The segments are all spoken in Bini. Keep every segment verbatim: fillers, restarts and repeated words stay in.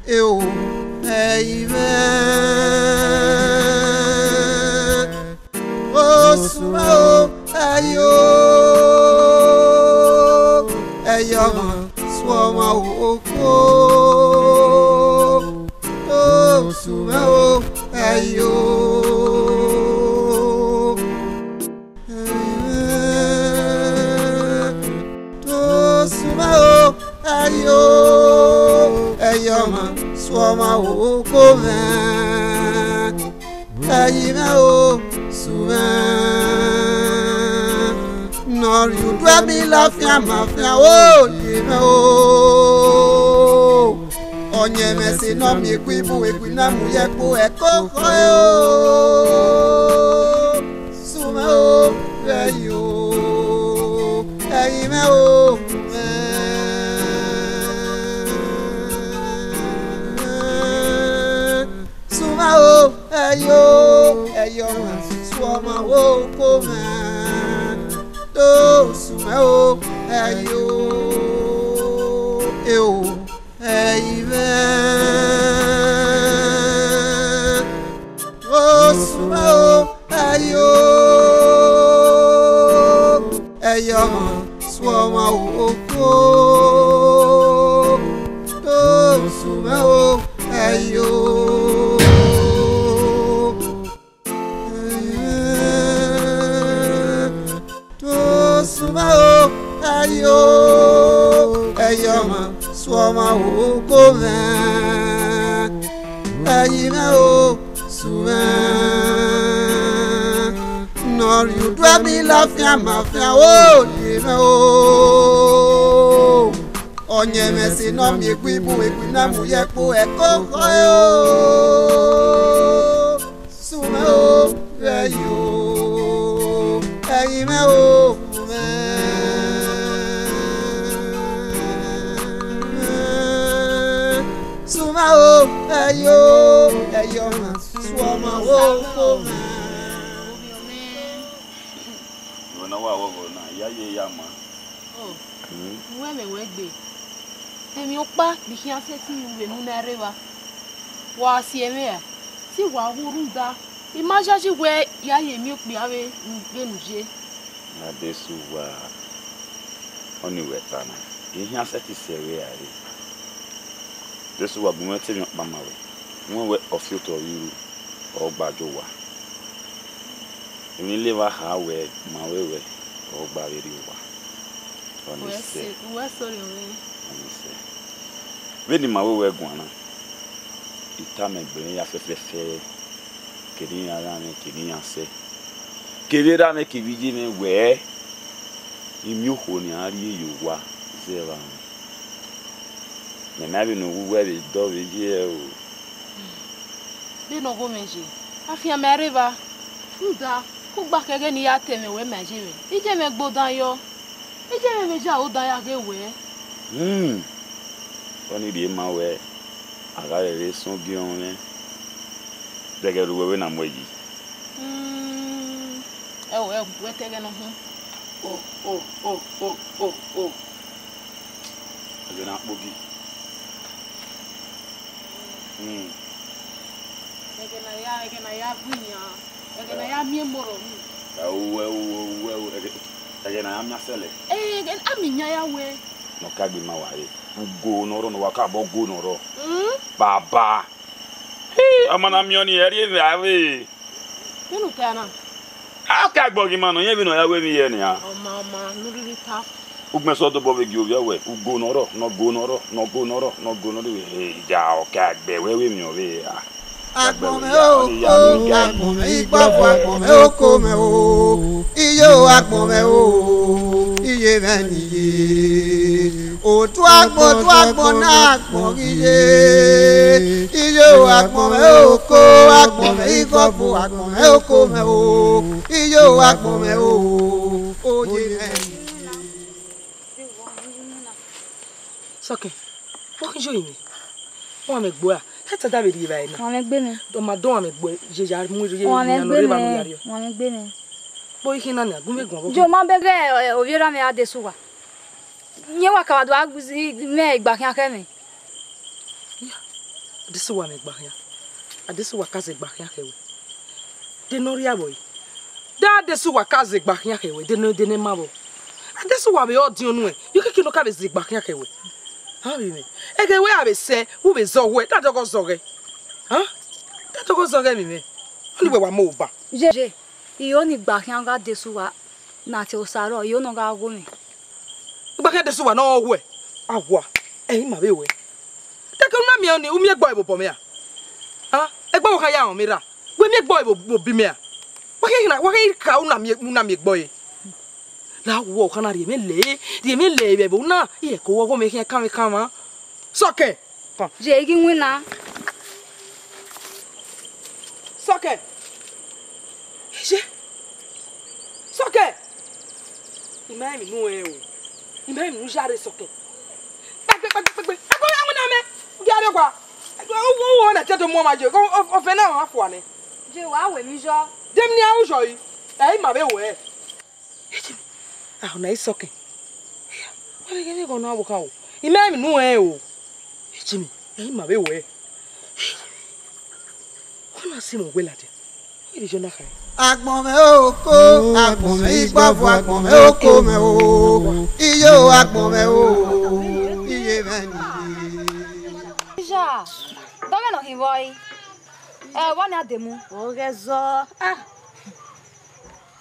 Eo, ẹ i mwẹ, osunmwẹ o, ẹ i o, ẹ i ọmwa, sẹ ọmwa oko, osunmwẹ o, ẹ i o. Osunmwẹ o, ẹ i o, ẹ i ọmwa, sẹ ọmwa oko mwẹ, ẹ i mwẹ o, sẹ mwẹ. Ne ọ rhie udu ẹmila fian ma fian, o ye mwẹ o. Ọyẹnmwẹ ẹse ne ọ miẹn egui bu egui na mu ye ẹkpo ẹko khọe o. Sẹ mwẹ o, ẹ i o, ẹ i mwẹ o, mwẹ. Sẹ mwẹ o, ẹ i o, ẹ i ọmwa, sẹ ọmwa oko mwẹ. Do sẹ mwẹ o, ẹ i o, eo, ẹ i mwẹ. Osunmwẹ o, ẹ i o, ẹ i ọmwa, sẹ ọmwa oko, do sẹ mwẹ o, ẹ i o. Osunmwẹ o, ẹ i o, ẹ i ọmwa, sẹ ọmwa oko mwẹ, ẹ i mwẹ o, sẹ mwẹ. Ne ọ rhie udu ẹmila fian ma fian, o ye mwẹ o. Ọyẹnmwẹ ẹse ne ọ miẹn egui bu egui na mu ye ẹkpo ẹko khọe o. Sẹ mwẹ o, ẹ i o, ẹ i mwẹ o, mwẹ. Sẹ mwẹ o, ẹ i o, ẹ i ọmwa, sẹ ọmwa oko mwẹ. Ìwọ náà wà wọ́gọ̀ náà, ìyá yẹ ya ma. Ọ, uwẹ mwẹ wẹ gbe. Emwi ọkpa ne I khian sẹtin ru vbe unu na rre evba. Wa si ẹmwẹ ra? Te I wa wu rhunmwuda, I ma yayi wẹ ya ye emwi okpia vbe, vbene u ye. Adesuwa, ọnii wẹ ta na, I khian sẹtin sẹ vbe ra re. Adesuwa, gu mwẹ te emwi ọkpa ma wẹ, wẹ wẹ ọ fi otọ vbe iru, ọ gba jọ owa. Emwi ne I lele evba kha wẹ ma wẹ wẹ, ọ gba vbe rrie owa. Ọnii sẹ. Uwẹ sorry mwẹ. Ọnii sẹ. Vbene ima wẹ wẹ guan na, I tama egbe mwẹ ya fẹfẹfẹ, kevbe iran gha mwẹ, kevbe iran sẹ, kevbe erha mwẹ, kevbe iye mwẹ wẹ, I miẹn okhuo ne iran rhie ye owa zẹ evba mwẹ. Mẹ ma vbe ne uwu wẹ vbe dọ vbe ye ẹre o. Vbene ọ gho mwẹ ye, afianma rre evba, rhunmwuda, kugba khẹ ẹghẹ ne I ya ta ẹmwẹ wẹ ma ye mwẹ, iye mwẹ gbe odan yọ, iye mwẹ vbe ya aro dan ya ghe wẹ. Hmm, ọnii rhie ma wẹ, a gha rẹrẹ sọn gie ọnrẹn, dẹghẹ re uwẹ vbe na mu ẹe yi. Hmm, ẹo, ẹo, wẹ ta ẹghẹ ne ọ họn. O, o, o, o, o, o. Ẹghẹ ne a kpogi. Hmm. Ẹghẹ ne a ya, ẹghẹ ne a ya gu iyan, ẹghẹ ne a ya miẹn emọ rrọọ. Ẹo, ẹo, ẹo, ẹo, ẹghẹ, ẹghẹ ne a ya miẹn asẹlẹ. Ẹghẹ ne a miẹn iyan ya wẹ. Ne ọ ka gbe ma wa re. Ugo ne ọ rrọọ, ne ọ wa ka bọ ugo ne ọ rrọọ. Hmm? Baba. Hi, ọmọ na miẹn ọnii, ẹ rhie vbe ave. Vbene u ta na? A ka gbọ ghi ma nọ, irẹn vbene ọ ya wẹ emwi ye nian. Ọma, ọma, ne u rhirhi ta. Ugbẹn sẹ ọ dobọ vbe gie ovbi ẹwẹ, ugo ne ọ rrọọ, ne ọ go ne ọ rrọọ, ne ọ go ne ọ rrọọ, ne ọ go ne ọ rrọọ, e, ja, ọ ka gbe wẹ vbe emwi ọvbehe ra. Agbọn mwẹ oko, agbọn mwẹ igbọvu, agbọn mwẹ oko mwẹ o, iye o, agbọn mwẹ o, iye mwẹ ne iye. Otu agbọn, otu agbọn na agbọn ghi ye. Iye o, agbọn mwẹ oko, agbọn mwẹ igbọvu, agbọn mwẹ oko mwẹ o. Iye o, agbọn mwẹ o, oye mwẹ. Sọkẹn, wọ khin yo imẹ. Wan mẹ gbe ua, ẹta da vbe rhie evbare na. Wan mẹ gbe mẹ. Dọ ma dọ wan mẹ gbe ye ya mu ye. Wan mẹ gbe mẹ. Kpo ikhin na nia, gu mẹ guan vbọ. Jo ma bẹghe ovbi erha mwẹ Adesuwa. Yẹn wa ka vbe do a mwẹ igba khian khẹ mwẹ. Adesuwa mwẹ gba khian. Adesuwa ka zẹ gba khian khẹ wẹ. De ne ọ rhie vbọ yi? De Adesuwa ka zẹ gba khian khẹ wẹ, de ne, de ne ma vbọ? Adesuwa vbe ọdiọn nuẹn, ye keke ne ọ ka vbe zẹ gba khian khẹ wẹ. Avbe mwẹ, ẹghẹ wẹ a vbe sẹ, u vbe zẹ ọghe, da dọghe zẹ ọghe. Hàn? Da dọghe zẹ ọghe emwi mwẹ. Ọni wẹ wa mu oba. Ye, ye, iro ni gba khian gha Adesuwa na te Osaro, iro ne ọ gha gho mwẹ. Igba khian Adesuwa ne ọ ghuẹ, a wa, ẹ i ma vbe wẹ. Deke u na miẹn ọnii, u miẹn egbe ọre vbe obọ mwẹ ra? Hàn? Egbe ọre u kha ya rọnmwẹ ra? Wẹ miẹn egbe ọre vbe obi mwẹ ra? Wa kha, wa kha ka u na miẹn, u na miẹn egbe ọre. La wọ, ọ kha na rhie mwẹ lẹ, rhie mwẹ lẹ vbe ẹvbo na, irẹn ke ọghọ mwẹ khian kanmwẹ kanmwa. Sọkẹn. Ye, I ghi winna. Sọkẹn. Ye. Sọkẹn. I ma rẹn emwi ne u rẹn o. I ma rẹn emwi ne u ya rre Sọkẹn. Kpẹgbe, kpẹgbe, kpẹgbe. Ẹgbẹ ọre winna mẹ. U ghi rre owa. Ẹgbẹ u, u, u na te do mu ọmwa ye. Ọ, ọ, ọvẹn na ọmwa fua nẹ. Ye, wa wẹ emwi yọ. De emwi ne a ru yọ yi? Ẹ i ma vbe wẹ. Eji mi, a, ọna i Sọkẹn. Wa vbe ghe vbe ẹghẹ ọna vbe okhan o. I ma rẹn emwi ne u rẹn o. Eji mi, ẹ i ma vbe wẹ. Ọ na si mwẹ uwẹ ladian. Ọ ghi rhie na kha. Agbọn mwẹ oko, agbọn mwẹ igbavọ, agbọn mwẹ oko mwẹ o. Iyo, agbọn mwẹ o. Iye mwẹ ni. Iya, dọghe nọ hin vbọ i? Ẹ, vbọ nian demu? Ọghe zọ. Ah.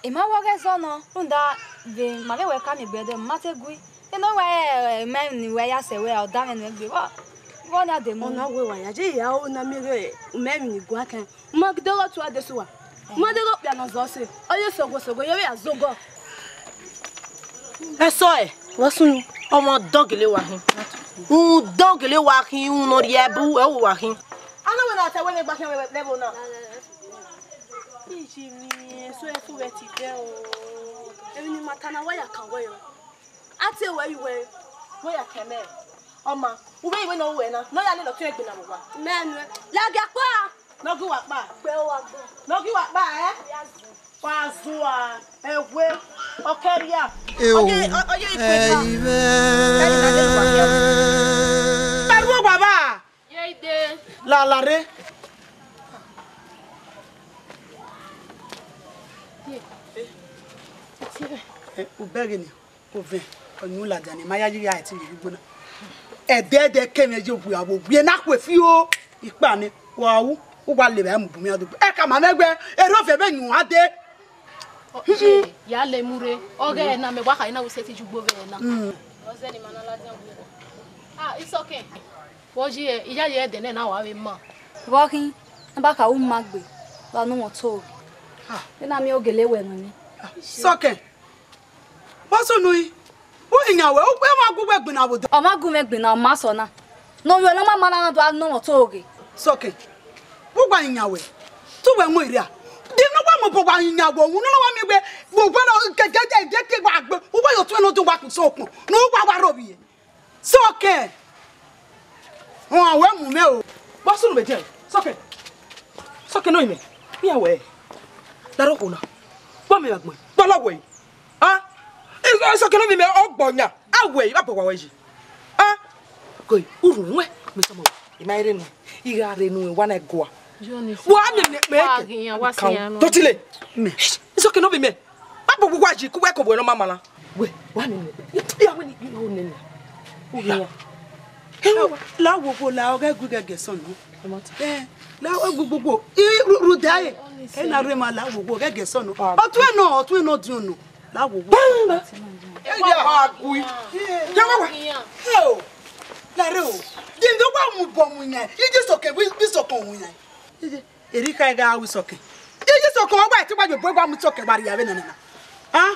I ma vbe ọghe zọ nọ, rhunmwuda vbe ma vbe wẹ ka miẹn egbe ẹdẹ, ma te gui. Eno wẹ, ẹ, ma emwi ne wẹ ya sẹ wẹ, ọ da mwẹ nuẹn gbe. Vbọ, vbọ nian demu? Ọna wẹ wa ya, je ya ro na miẹn ghe, u ma emwi ni guan kẹn. U ma deghẹ ọ tua Adesuwa. U ma deghẹ okpia ne ọ zọ sẹ. Ọ ye sogho sogho, ye vbe ya zogọ. Ẹsọe, vbọ sunu? Ọmwa dọgele wa khin. U dọgele wa khin, u nọ rhie ẹbu, ẹ wa khin. A na wẹ na ta wẹ ne gba khian vbe ẹvbo na. Iji mi, ẹsọe, ẹsọe wẹ ti bẹ o. Emwi ne ima ta na, wa ya kan wẹ yọ. A te wẹ yi wẹ, wẹ ya kẹ mẹ. Ọ ma, u vbe yi wẹ ne ọ wẹ na, ne ọ ya lele ọtẹn egbe na vbe owa. Mẹ nuẹ, lẹgiẹ akpa. Ne ọ ghi wa kpa. Gbe owa gbọn. Ne ọ ghi wa kpa, ẹ? Wa zua, ẹwe, ọ kẹria. Eo, ọ ye, ọ, ọ ye ikpe na. Ẹ i mwẹ. Ẹ i na de wa ya. Ẹ ru owa ba. Ye ide. La, la rre. Ye. Ẹ, u bẹghe ni. Ovẹn, ọ yin ladian ne ma ya yi gha ẹtin vbe ugbo na. Ẹdẹdẹ ke mwẹ ye ovbi avbe owiẹ na khuẹ fi o. Ikpa nẹ, wa ru, u wa lele ẹre mu bu mwẹ odogbo. Ẹ ka ma mwẹ wẹ, erha ovẹn vbe yin uhan dee. Ọ, ye, ya lẹ mu rre, ọghe na mẹ wa kha na wẹ sẹtin ye ugbo vbe na. Mm. Ọ zẹ ne ima na ladian vbe ugbo. Ah, Isọkẹn. Vbọ yi, iyayi ẹdẹ nẹ na wa vbe ma. Vbọ khin, a ba kha ru ma gbe, wa nu mwẹ otọ. Ah. Vbene a miẹn ogele wẹ nọ ni. Isọkẹn. Vbọ sunu i? Wẹ yan wẹ, ọ ma gu wẹ gbinna vbe odẹ. Ọ ma gu mwẹ gbinna, ọ ma sẹ ọna. Ne ovbi ne ọ ma ma na do a nọ mwẹ otọ oghe. Sọkẹn, vbe uwa yan wẹ, te uwẹ wọn erria. De ne uwa mobọ wa yan wẹ, unu ne uwa miẹn wẹ, vbe uwa na gẹgẹdẹ, gẹgẹdẹ wa gbe, uwa ye otọ nọ do wa kun sokpọn, ne uwa wa rre ovbi ẹre. Sọkẹn, ọ wẹ mu mwẹ o. Vbọ sunu vbe diẹ? Sọkẹn, Sọkẹn ne ovbi mwẹ, iran wẹ, la rre okhuo na, vbọ mẹ vbe agbọn, vbọ lọ wẹ. Ah, Isọkẹn ne ovbi mwẹ, ọ gbọ yan. A wẹ, I vbe bọ wa wẹ yi. Ah, ko, urhu ruẹn, mẹ sọmọ, I ma rre nuẹn, I gha rre nuẹn, wa na gua. Wa mẹ, mẹ, mẹ, wa khian, wa khian nọ. Totile. Isọkẹn ne ovbi mwẹ, ma bu wa yi, ku wẹ ko bu ẹre ne ọ ma ma na. Wẹ, wa nene. Ya wẹ ni, ya wẹ nene. U khian. Ẹ, la wo wo la, ọ ghẹ gu gẹgẹ sọnọ. Ẹ, la wo gbogbo. I ru, ru da e. Ẹ na rre ma la wo wo gẹgẹ sọnọ. Ọtun ẹ nọ, ọtun ẹ nọ diọn nọ. La wo wo. Ẹ ya wa gui. Ya wa wa. Ẹ o. La rre o. Di ndo wa mu bọ mu yan. I di sọkẹn, bi sọkẹn mu yan. Erika i gha ru Isọkẹn. Iye Isọkẹn, ọ gba ẹtin gba ye obọ, wa mu Isọkẹn wa rhie vbe nana na. Ah?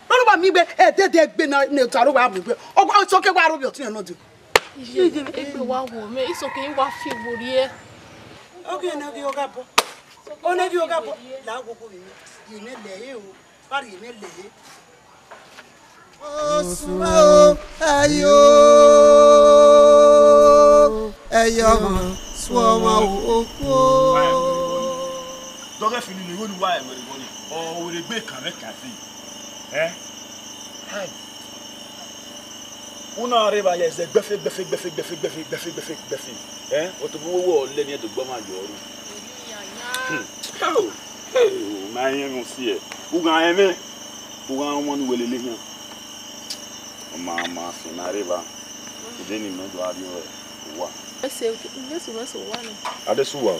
Nọ wa miẹn igbe, ẹdẹdẹ egbe na, ne otaro wa mu igbe. Ọ gba Isọkẹn wa rre ovbi ọtẹn nọ do. Iye, egbe wa wo mẹ, Isọkẹn wa fi wo rrie. Oge ne ghi ọ gha bọ. Ọ ne ghi ọ gha bọ. La wo wo mẹ. Ye mẹ lẹ e o. Wa rhie mwẹ lẹ e. Osuma o, ayo, ẹyọ ọmọ, sua ọmọ okhuo. Dọghe fini ne igho ni wa ẹwẹrẹ bọ ni, ọ were egbe kan vbe kan fi. Eh? Hai. U na rre evba ya ẹzẹ gbẹfe, gbẹfe, gbẹfe, gbẹfe, gbẹfe, gbẹfe, gbẹfe, gbẹfe. Ẹ, ọtobọ uwu ọlẹ ni ẹdẹ ogbọ ma yọ ru. Hmm. Heo, heo, ma rẹn mwẹ si ẹ. U gha rẹn mwẹ, u gha rẹn ọmọ ne uwẹ lele khian. Ọ ma, ma fian na rre evba. Ide ni mẹ do gha rrie uwa. Ese, ese, ese uwa nọ. Adesuwa,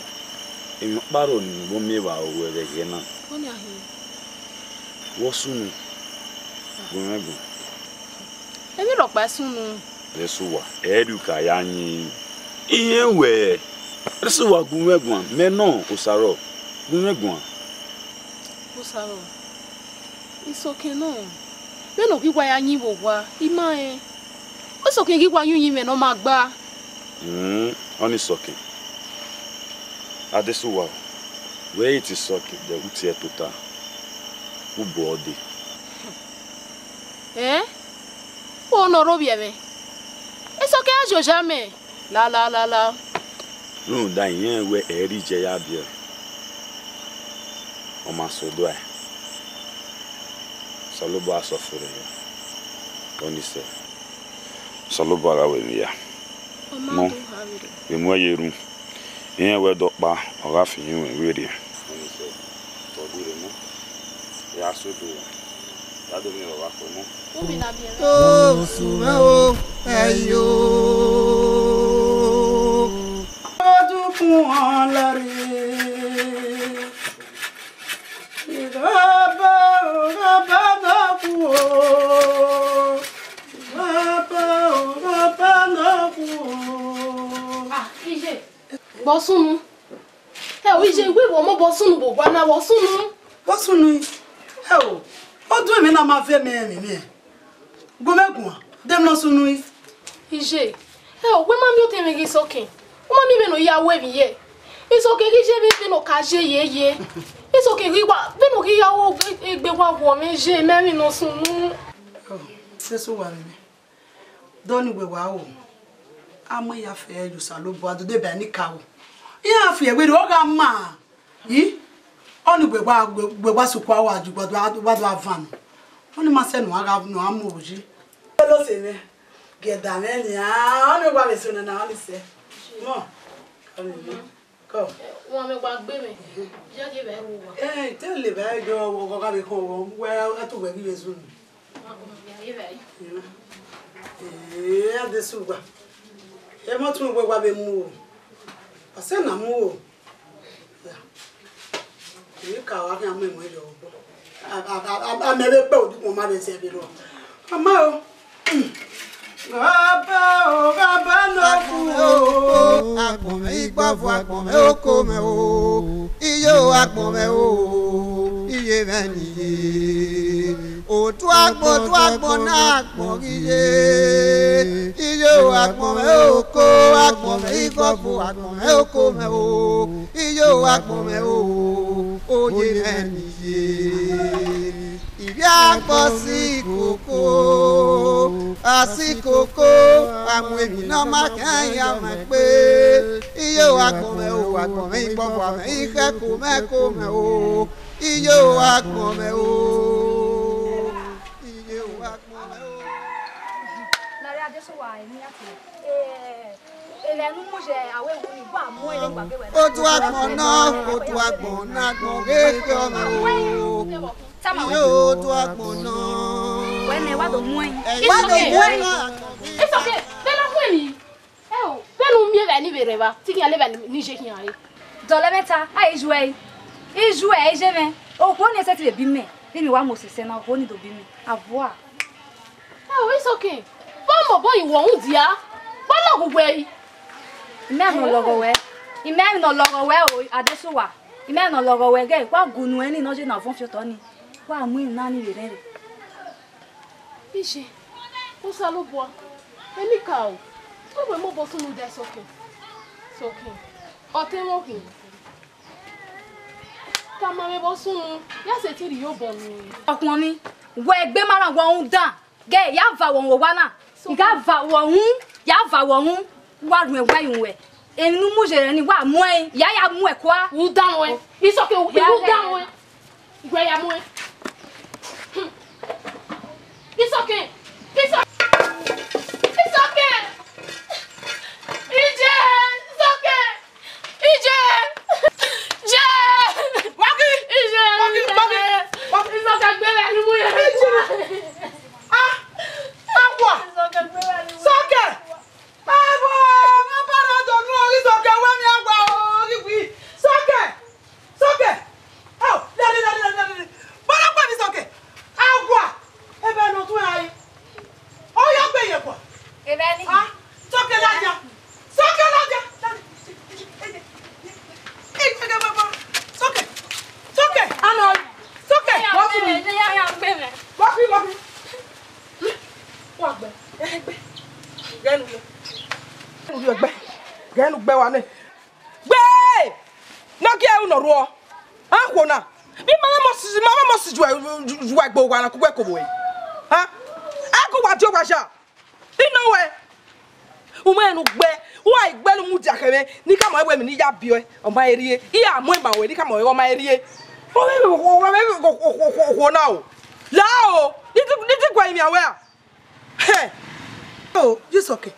emwi ọkpa rrọọ ne u miẹn vbe aro ruẹ vbe ẹghẹ na. Ọni a hin. Vbọ sunu? Gu mwẹ guan. Emwi rhọkpa i sunu. Adesuwa, ẹ i re uka ya yin. Irẹn wẹ, Adesuwa gu mwẹ guan, mẹ nọ Osaro, gu mwẹ guan. Osaro, isọkẹn nọ, vbene ọ ghi wa ya yin vbe owa, I ma rẹn. Isọkẹn ghi wa yin uyinmwẹ ne ọ ma gba. Hmm, ọni isọkẹn. Adesuwa, wẹ i te isọkẹn, de u tie tota, u bọ ọde. Ẹn? Uwẹ ne ọ rre ovbi ẹmwẹ? Isọkẹn a zioza mẹ. La, la, la, la. Rhunmwuda irẹn wẹ ẹ i re iye ya biẹ, ọ ma sẹ odua ẹe. Osanobua sẹ ọfo rre ya, ọni sẹ. Osanobua gha wẹ emwi hia. Ọ ma Mọ, do ha vberriọ. Vbe mu ẹre ye erhunmwu, irẹn wẹ dọkpa, ọ gha fi iyinmwẹ vberriọ. Ọni sẹ, ọ ghi rre mọ, ya sẹ odua, ya do miẹn vbe ọ gha kpọmọ. Osu mwẹ o, ẹyo. Ọdún fún wọn lọrẹ. Ìrọ̀bà ò rọ̀bà náà kú o. Ìrọ̀bà ò rọ̀bà náà kú o. Ah, iye. Vbọ sunu? Ẹ o, iye, wẹ vbe ọmọ vbọ sunu vbe owa na, vbọ sunu? Vbọ sunu? Ẹ o, ọ do emwi na ma vẹ mẹ ẹmwẹ mẹ. Gu mwẹ guan, de emwi ne ọ sunu i. Iye, ẹ o, wẹ ma miẹn otọ mwẹ ghe isọkẹn, u ma miẹn vbene ọ ya ru emwi ye. Isọkẹn ghi ye vbe vbene ọ ka ye yeye. Isọkẹn ghi wa, vbene ọ ghi ya ru egbe wa wu mwẹ ye, mẹ emwi ne ọ sunu. Ẹ o, sẹ sẹ uwa vbe mẹ. De ọni wẹ wa ru? A mu ya fẹ ye Osanobua, do deba ẹre ne I ka ru. Iran fi ẹre werriẹ, ọ gha ma. I, ọni wẹ wa, wẹ, wẹ wa sokua wa ju, wa do, wa do avan. Ọni ma sẹ ne uwa gha, ne uwa mu oyi. Ẹ lọ sẹ mwẹ, gie da mwẹ nian, ọni wa vbe sẹ ọna na, ọni sẹ. Mọ, ọni mọ. Kọ. Wọn mẹ wa gbe mẹ. Jẹ ghe vbe ru wa. Ẹ, te lele vbe yọ, ọgọ gha vbe khọn wẹ, wẹ, a tu wẹ ghi vbe zunu. Ee, Adesuwa. Ẹ mọ tun wẹ wa vbe mu o. Ọ sẹ na mu o. Ya. Emwi ka wa khian mu emọ yọ ogbọ. A, a, a, a, a mẹ vbe kpe odukun ma vbe zẹ vbe rọ. Ọ ma o. Ọba o, ọba nọ ku o. Agbọn mwẹ igbọvu, agbọn mwẹ oko mwẹ o. Iye o, agbọn mwẹ o. Iye mwẹ niye. Otu agbọn, otu agbọn na agbọn ghi ye. Iye o, agbọn mwẹ oko, agbọn mwẹ igbọvu, agbọn mwẹ oko mwẹ o. Iye o, agbọn mwẹ o, oye mwẹ niye. Ivbi agbọn si koko, a si koko, a mu emwi ne ọ ma khian ya mwẹ kpe. Iye o, agbọn mwẹ o, agbọn mwẹ igbọvu, agbọn mwẹ ikhẹko mwẹ ko mwẹ o. Iye o, agbọn mwẹ o. Iye o, agbọn mwẹ o. Larre Adesuwa, emwi ya tie. Eh, Ẹghẹ ne u mu ye aro wu ni, wa mu ẹn ne wa gbe wẹ na. Otu agbọn nọ, otu agbọn na agbọn ghe ke ọmọ o. Tama wẹ. Iyo, otu agbọn nọ. Wẹ nẹ, wa do mu ẹn. Ẹ, wa do mu ẹn. It's okay. Vbene ọ khuẹn ni. Ẹ o, vbene u miẹn vbe ni vbe rre evba, te I khian le vbe ni ye khian re. Dọlọ ẹmwata, a i ju ẹre. I ju ẹre, I ye mwẹ. Okhuo ni sẹtin vbe bi mẹ, vbene I wa mu osẹsẹ na, okhuo ni do bi mẹ. Avua. Ẹ o, it's okay. Vbọ mobọ yi wọ rhunmwudia? Vbọ lọghọ uwẹ yi? Imẹ ne ọ lọghọ wẹ. Imẹ ne ọ lọghọ wẹ o, Adesuwa. Imẹ ne ọ lọghọ wẹ gẹ, wa gunu ẹni ne ọ ye na vọn fi otọ ni. Wa mu emwi na ni vbe rẹn rre. Iye, Osanobua, enikaro, te uwẹ mobọ sunu da isọkẹn. Isọkẹn, ọ te mwẹ okhin. Tama mwẹ vbọ sunu, ya sẹtin rhie obọ nuẹn. Ọkhuọnmwi, wẹ egbe ma na wọ rhunmwuda, gẹ ya va wọ rhunmwu owa na, I gha va wọ rhunmwu, ya va wọ rhunmwu, wa ruẹn wa rinmwẹ. Emwi ne u mu ye rẹ ni, wa mu ẹn, ya ya mu ẹn kua. Rhunmwuda ruẹn, isọkẹn, rhunmwuda ruẹn. Wẹ ya mu ẹn. Isọkẹn, isọkẹn. Ghe ne u gbe wa nẹ. Gbe! Ne ọ gie ẹre u nọ rhuọ. A khuo na. Mi ma mọ si, ma mọ si ju, ju, ju ẹgbe owa na kugbe kobo e. Ha? A gu wa die owa ya. I nọ wẹ. U ma rẹn ne u gbe, u gha gbe ne u mudia khẹ mwẹ, ne I khama ruẹ wẹ emwi ne I ya biẹ ọe, ọ ma rrie. I gha mu ima ruẹ, ne I khama ruẹ, ọ ma rrie. Okhuo na o. La o. Ni ti, ni ti gua imian wẹ a? Hẹ! O, Jisọke,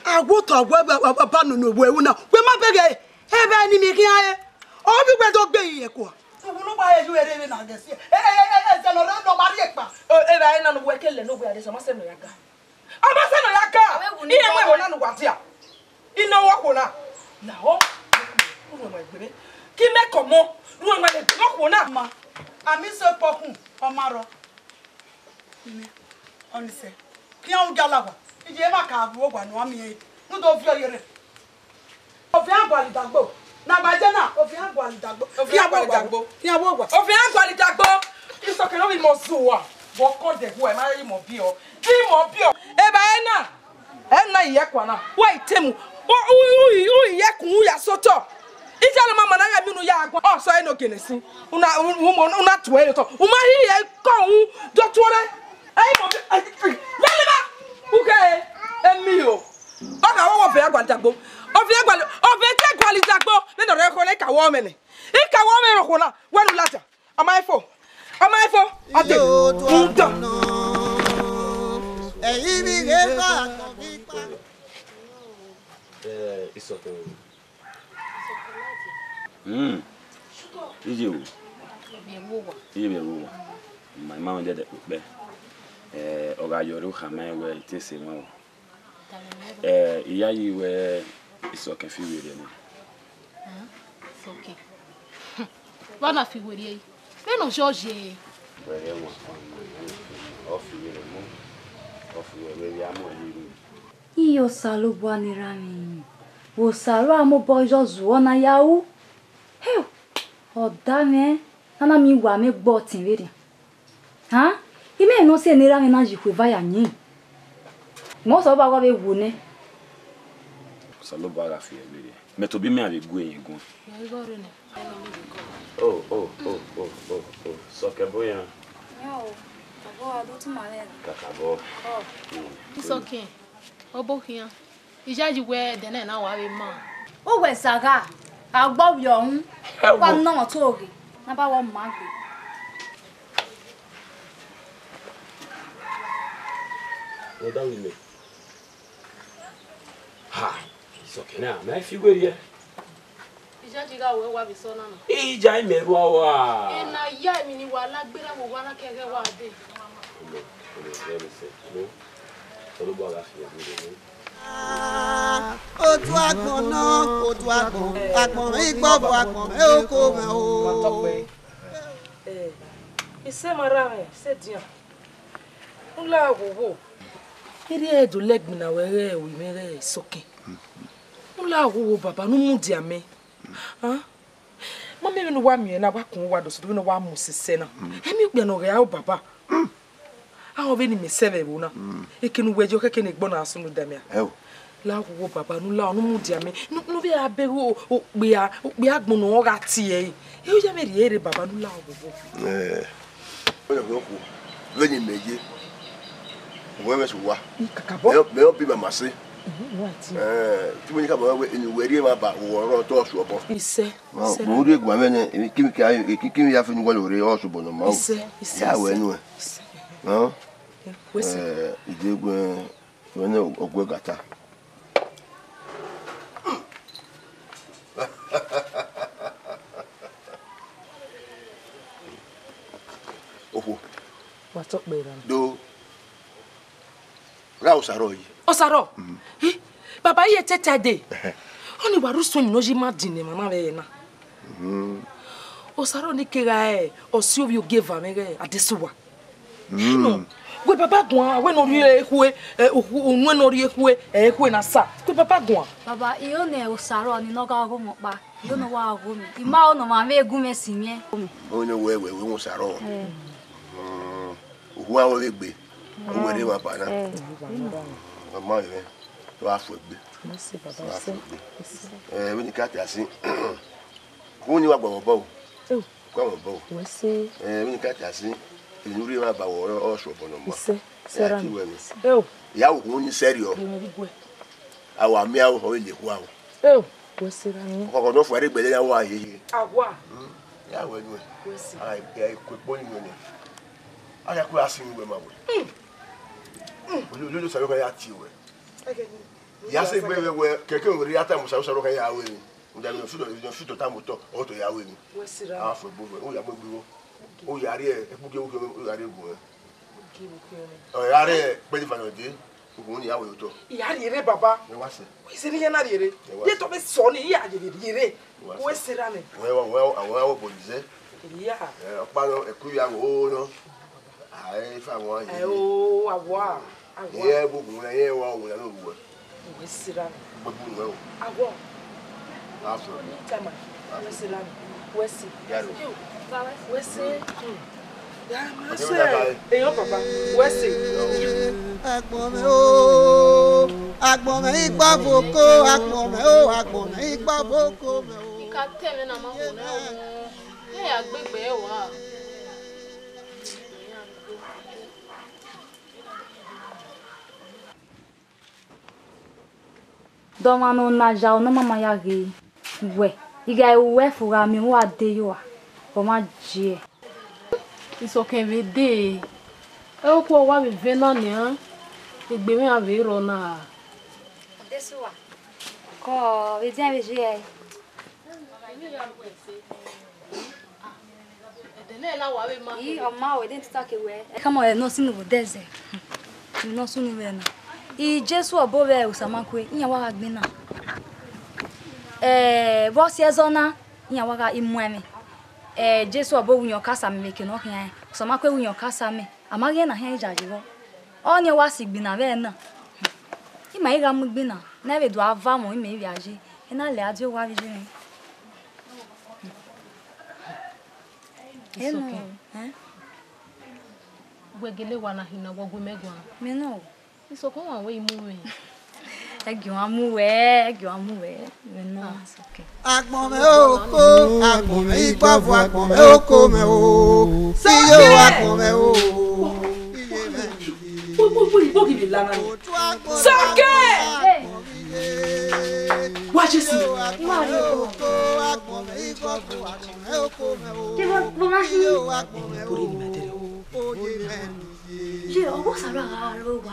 a wẹ otọ, a wẹ ba, ba, ba, ba nunu wẹ ru na, wẹ ma bẹghe, ẹ vbe ni mi khian re, ọ vbe wẹ do gbe ye kua. Uwu ne uwa ye yu ere vbe na ghe si, ẹ, ẹ, ẹ, ẹ, ẹzẹ nọ rre nọ ma rrie kpa. O, evbare na ne uwẹ ke lẹ ne uwẹ a de sẹ, ọ ma sẹ nọ ya ga. Ọ ma sẹ nọ ya ga. Iye mu ẹvbo na ne uwa dia. I nọ wẹ okhuo na. Na o, u rhuẹn ẹmwẹ gbe mwẹ. Ke imẹ kọ mọ, rhuẹn ẹmwẹ gbe mwẹ okhuo na. Ma, a miẹn sẹ kpọkhun, ọ ma rrọọ. Ọnise, khian u gala wa, iye emwa ka vbe owa ne uwa miẹn ẹre, ne u do viọ ye rre. Oviẹn gualọ idagbo, ne a gba je na, oviẹn gualọ idagbo. Oviẹn gualọ idagbo. Khian vbe owa. Oviẹn gualọ idagbo. Isọkẹn ne ovbi mọ zẹ uwa, vbe ọkọ dẹghe uwa, I ma rẹn imọ biẹ ọ. Imọ biẹ ọ. Evbare na, ẹ na iyẹkua na, wa i temu, u, u, u, u iyẹkun u ya sẹ otọ. Iye ne ọ ma ma na ghe emwi ne u ya guan, ọ sẹ ẹre ne ọ gele sin. U na, u, u, u na tuẹ ẹre otọ. U ma rhirhi ẹre kọ unu, do tuorre. Ẹ i mọ, ẹ, ẹ, lele ba, u khe, emi o. Ọ gha wọ, wọ vẹ ya gualọ idagbo. Ọ vẹ ya gualọ, ọ vẹ te gualọ idagbo. Vbene ọ rre ẹkhọ na, I ka wọ mwẹ nẹ. I ka wọ mwẹ rre okhuo na, wẹ ne u ladian. Ọ ma fo. Ọ ma fo. Ọ te. Rhunmwuda. Ẹi vbe ghe kha. Eh, Isọkẹn. Hmm. Iye o. Iye vbe ẹvbo uwa. Ma, ma mwẹ dẹdẹ kpẹkpẹ. Eh, ọ gha yọ rre okha ma wẹ I te sẹ emwa o. Eh, I yayi wẹ Isọkẹn fi werriẹ nẹ. Isọkẹn. Vbọ na fi werriẹ yi? Vbene ọ yọ ye. Wẹ rẹ wọn, ọ fi werriẹ mu, ọ fi werriẹ vbe a mu ẹre ru. Iye Osanobua ne erha mwẹ, vbe Osanobua mobọ yọ zuọ na ya ru. Heo, ọda mwẹ, ne a na miẹn uwa mwẹ gbe ọtẹn vberrian. Han, imẹ ne ọ sẹ ne erha mwẹ na ye ikhuo eva ya yin. Mẹ Osanobua gha vbe wu nẹ. Osanobua gha fi ẹre vberrian. Mẹ tobọ imẹ a vbe gu ẹre guan. O, o, o, o, o, o, Isọkẹn, ẹbọ yan. Yan o, ọbọ wa do tuma lẹ. Kakabọ. Ọ. Mm. Isọkẹn, ọbọ khian. I yayi wẹ ẹdẹ na na wa vbe ma. Uwẹ zagha, a gbọ vbiẹ ọhun. Ẹ wo. Wa nọ ọmọ to ghe, na ba wọ ma gbe. Rhunmwuda vbe imẹ. Ha, Isọkẹn na, mẹ fi werriẹ. I yayi gha wẹ wa vbe sẹ ọna na. I yayi mẹ rua wa. Ena ya emwi ne wa la gberra vbe owa na ke ẹghẹ wa dee. Amen. Amen. Amen. Amen. Osanobua gha fi ẹre rre. Otu agbọn nọ, otu agbọn, agbọn igbọbọ, agbọn mẹ oko mẹ o. Wa tọkpẹ. Eh, isẹ ma rra mwẹ, sẹ dian. U la wowo. Erriọ ẹre do lẹgbin na wẹ ghẹ ru mwẹ ghẹ Isọkẹn. U la wowo baba, ne u mudia mẹ. Ah? Ma miẹn vbene uwa miẹn na, wa kun uwa do sẹ vbene uwa mu sisẹ na. Emwi okpia ne ọ ghe aro baba. Ahọ vbene imẹ sẹ vbe ẹvbo na. Eke ne uwẹ ye, ọ khẹke ne egbe ọna sunu da mẹ a. Ẹ o. La wowo baba, ne u la, ne u mudia mẹ. Ne u, ne u vbe ra bẹghe o, okpia, okpia agbọn ne ọ gha tie ẹre. E ya vbe rhie ẹre baba, ne u la wowo. Ẹ. Vbene imẹ ye, uwẹ mwẹ sẹ uwa. Kakabọ. Mẹ, mẹ ọ bi mama sẹ. Mhm, right. Ẹ, te imẹ ni khama wẹ, eni uwẹ rhie mwa ba, uwẹ ọrọ tọ ọsu obọ. Isẹ. Mo rhie guan mwẹ nẹ, emwi kemwi ke, emwi kemwi ya fe ne uwa rre ọsu obọ nọ ma o. Isẹ, isẹ, ya wẹ isẹ. Nu ẹ. Isẹ. Hàn? Wẹ sẹ. Ẹ, ide guẹ, wẹ nẹ ọgua ẹgata. Okhuo. Wa tọ kpẹ ra. Do. Ra Osaro yi. Osaro? Mm. Eh, baba, iye tẹtẹ dee. Ẹhẹ. Ọni wa rre usun emwi ne ọ yi ima din ne emwa na vbe ẹre na. Mm. Osaro ni kegha re, ọ si ovbi ogieva mwẹ ghe Adesuwa. Mm. No, wẹ baba guan, wẹ ne ọ rhie ekhue, eh, okhu-, unu ne ọ rhie ekhue, eh, ekhue na sa. Wẹ baba guan. Baba, iro ne Osaro ni ne ọ gha gho mwẹ ọkpa, iro ne ọ wa gho mwẹ. I ma ro ne ọ ma vbe gu mwẹ sin mwẹ. Ọni wẹ, wẹ, wẹ Osaro. Mm. Mm. Okhuo a wẹ vbe gbe. Uwẹ rre emwa ba na. Mm. Ọ ma rẹn, ọ gha fu egbe. Ẹ sẹ, baba, ẹ sẹ. Ẹ, vbene I ka ta sin. Ku ni wa gba mwẹ obọ o. Eo. Gba mwẹ obọ o. Wẹ sẹ. Ẹ, vbene I ka ta sin. Eni u rhie evba ba wẹ, ọ sẹ obọ nọ ma. Ẹ sẹ, sẹ ra nọ. Eo. Ya wo ku ni sẹrriọ. Ẹ, ma vbe guẹ. A wa miẹn aro, ọ vbe le ekhua o. Eo, wẹ sẹ ra nọ. Ọkhọ ne ọ fua rre gbẹlẹ ya wa yeye. Awa. Ya wẹ nuẹn. Wẹ sẹ. A, ẹ, ku ekpo ni nuẹn nẹ. A ya ku ra sin uwẹ ma wẹ. Ololo Osanobua ya tie wẹ. Ya sẹ egbe wẹ, wẹ, kẹkẹ wẹ rhie a tama Osanobua ya ru emwi. Rhunmwuda emwi ne ọ fi otọ tama otọ, ọ to ya ru emwi. Wẹ sẹ ra. A fo egbe wẹ, u ya mu egbe igho. U ya rhie ẹkpugie, u ya rhie gu mwẹ. Ọ ya rhie kpẹdẹ ivan dee, ugbẹn ni ya wẹ otọ. I ya rhie rre, baba. Ẹ wa sẹ. Wẹ sẹ ne iran na rhie rre. Ẹ wa sẹ. Ye tọ vbe sọ ni, I ya rhie rre. Ẹ wa sẹ. Wẹ sẹ ra nẹ. Wẹ wa, wẹ wa, wẹ wa, wẹ obọ ni zẹ. Iya. Ẹ, ọkpa nọ, ẹku ya wo nọ. A, ẹ, ifa wọn ye. Ẹ o, awa, awa. Ẹ, ẹ, gbogbo wọn, ẹ, wa wọn ya no ruẹ. Wẹ sẹ ra nẹ. Gbogbo wọn o. Awa. Afọ. Tama. Wẹ sẹ ra nẹ. Wẹ sẹ. Yaro. Wẹ sẹ. Hmm. Ya ma sẹ. Eyọ baba. Wẹ sẹ. Agbọn mwẹ o, agbọn mwẹ igba voko, agbọn mwẹ o, agbọn mwẹ igba voko mwẹ o. I ka te mwẹ na ma wo na wo. Ne ya gbe egbe ẹre wa. De ọmwa ne ọ na ya ne ọ ma ma ya ghe wẹ, I gha ru ẹfe gha miẹn uwa de ye ua, ọ ma jiẹ. Isọkẹn vbe dee, ẹvbo ukpo wa vbe vẹ na nian, egbe mwẹ a vbe rrọọ na ra. Ọdesuwa, kọ vbe dian vbe ye ẹe. Ẹdẹ nẹ na wa vbe ma. I, ọ ma o, ẹdẹ tota ke wẹ. Ẹ ka mọ, ẹ, ne ọ sunu vbe odẹ zẹ. Ne ọ sunu vbe na. I Jesu ọbo vbe Osamakue, iran wa gha gbinna. Ẹ, vbe ọ si ẹzọ na, iran wa gha i muẹn mwẹ. Ẹ, Jesu ọbo winna ọkasa amẹ vbe eke ne ọ khian rẹn. Osamakue winna ọkasa amẹ. A ma ghi na khian iyayi vbọ. Ọnii ọ wa si igbinna vbe ẹre na. Ima i gha mu igbinna, ne a vbe do a va mọ, ima i vbe a ye. Ena lẹ a die owa vbe ye mwẹ. Eno, Isọkẹn. Ẹ? Wẹ gele wa na hin na, wẹ gu mẹ guan. Mẹ nọ. Isọkẹn, wa wẹ i mu mwẹ. Ẹ gie wa mu wẹ, ẹ gie wa mu wẹ. Mẹ nọ, Isọkẹn. Agbọn mwẹ oko, agbọn mwẹ igbọvu, agbọn mwẹ oko mwẹ o. Iye o, agbọn mwẹ o. Iye mwẹ. Wo, wo, wo, wo ghi vbe la na ni. Sọkẹn! Wa Jesu. Ye, vbọ, vbọ ma khin? Ẹ, ẹ, bore ni ma dẹrẹ o. Ye, ọgua Osanobua gha ro wa.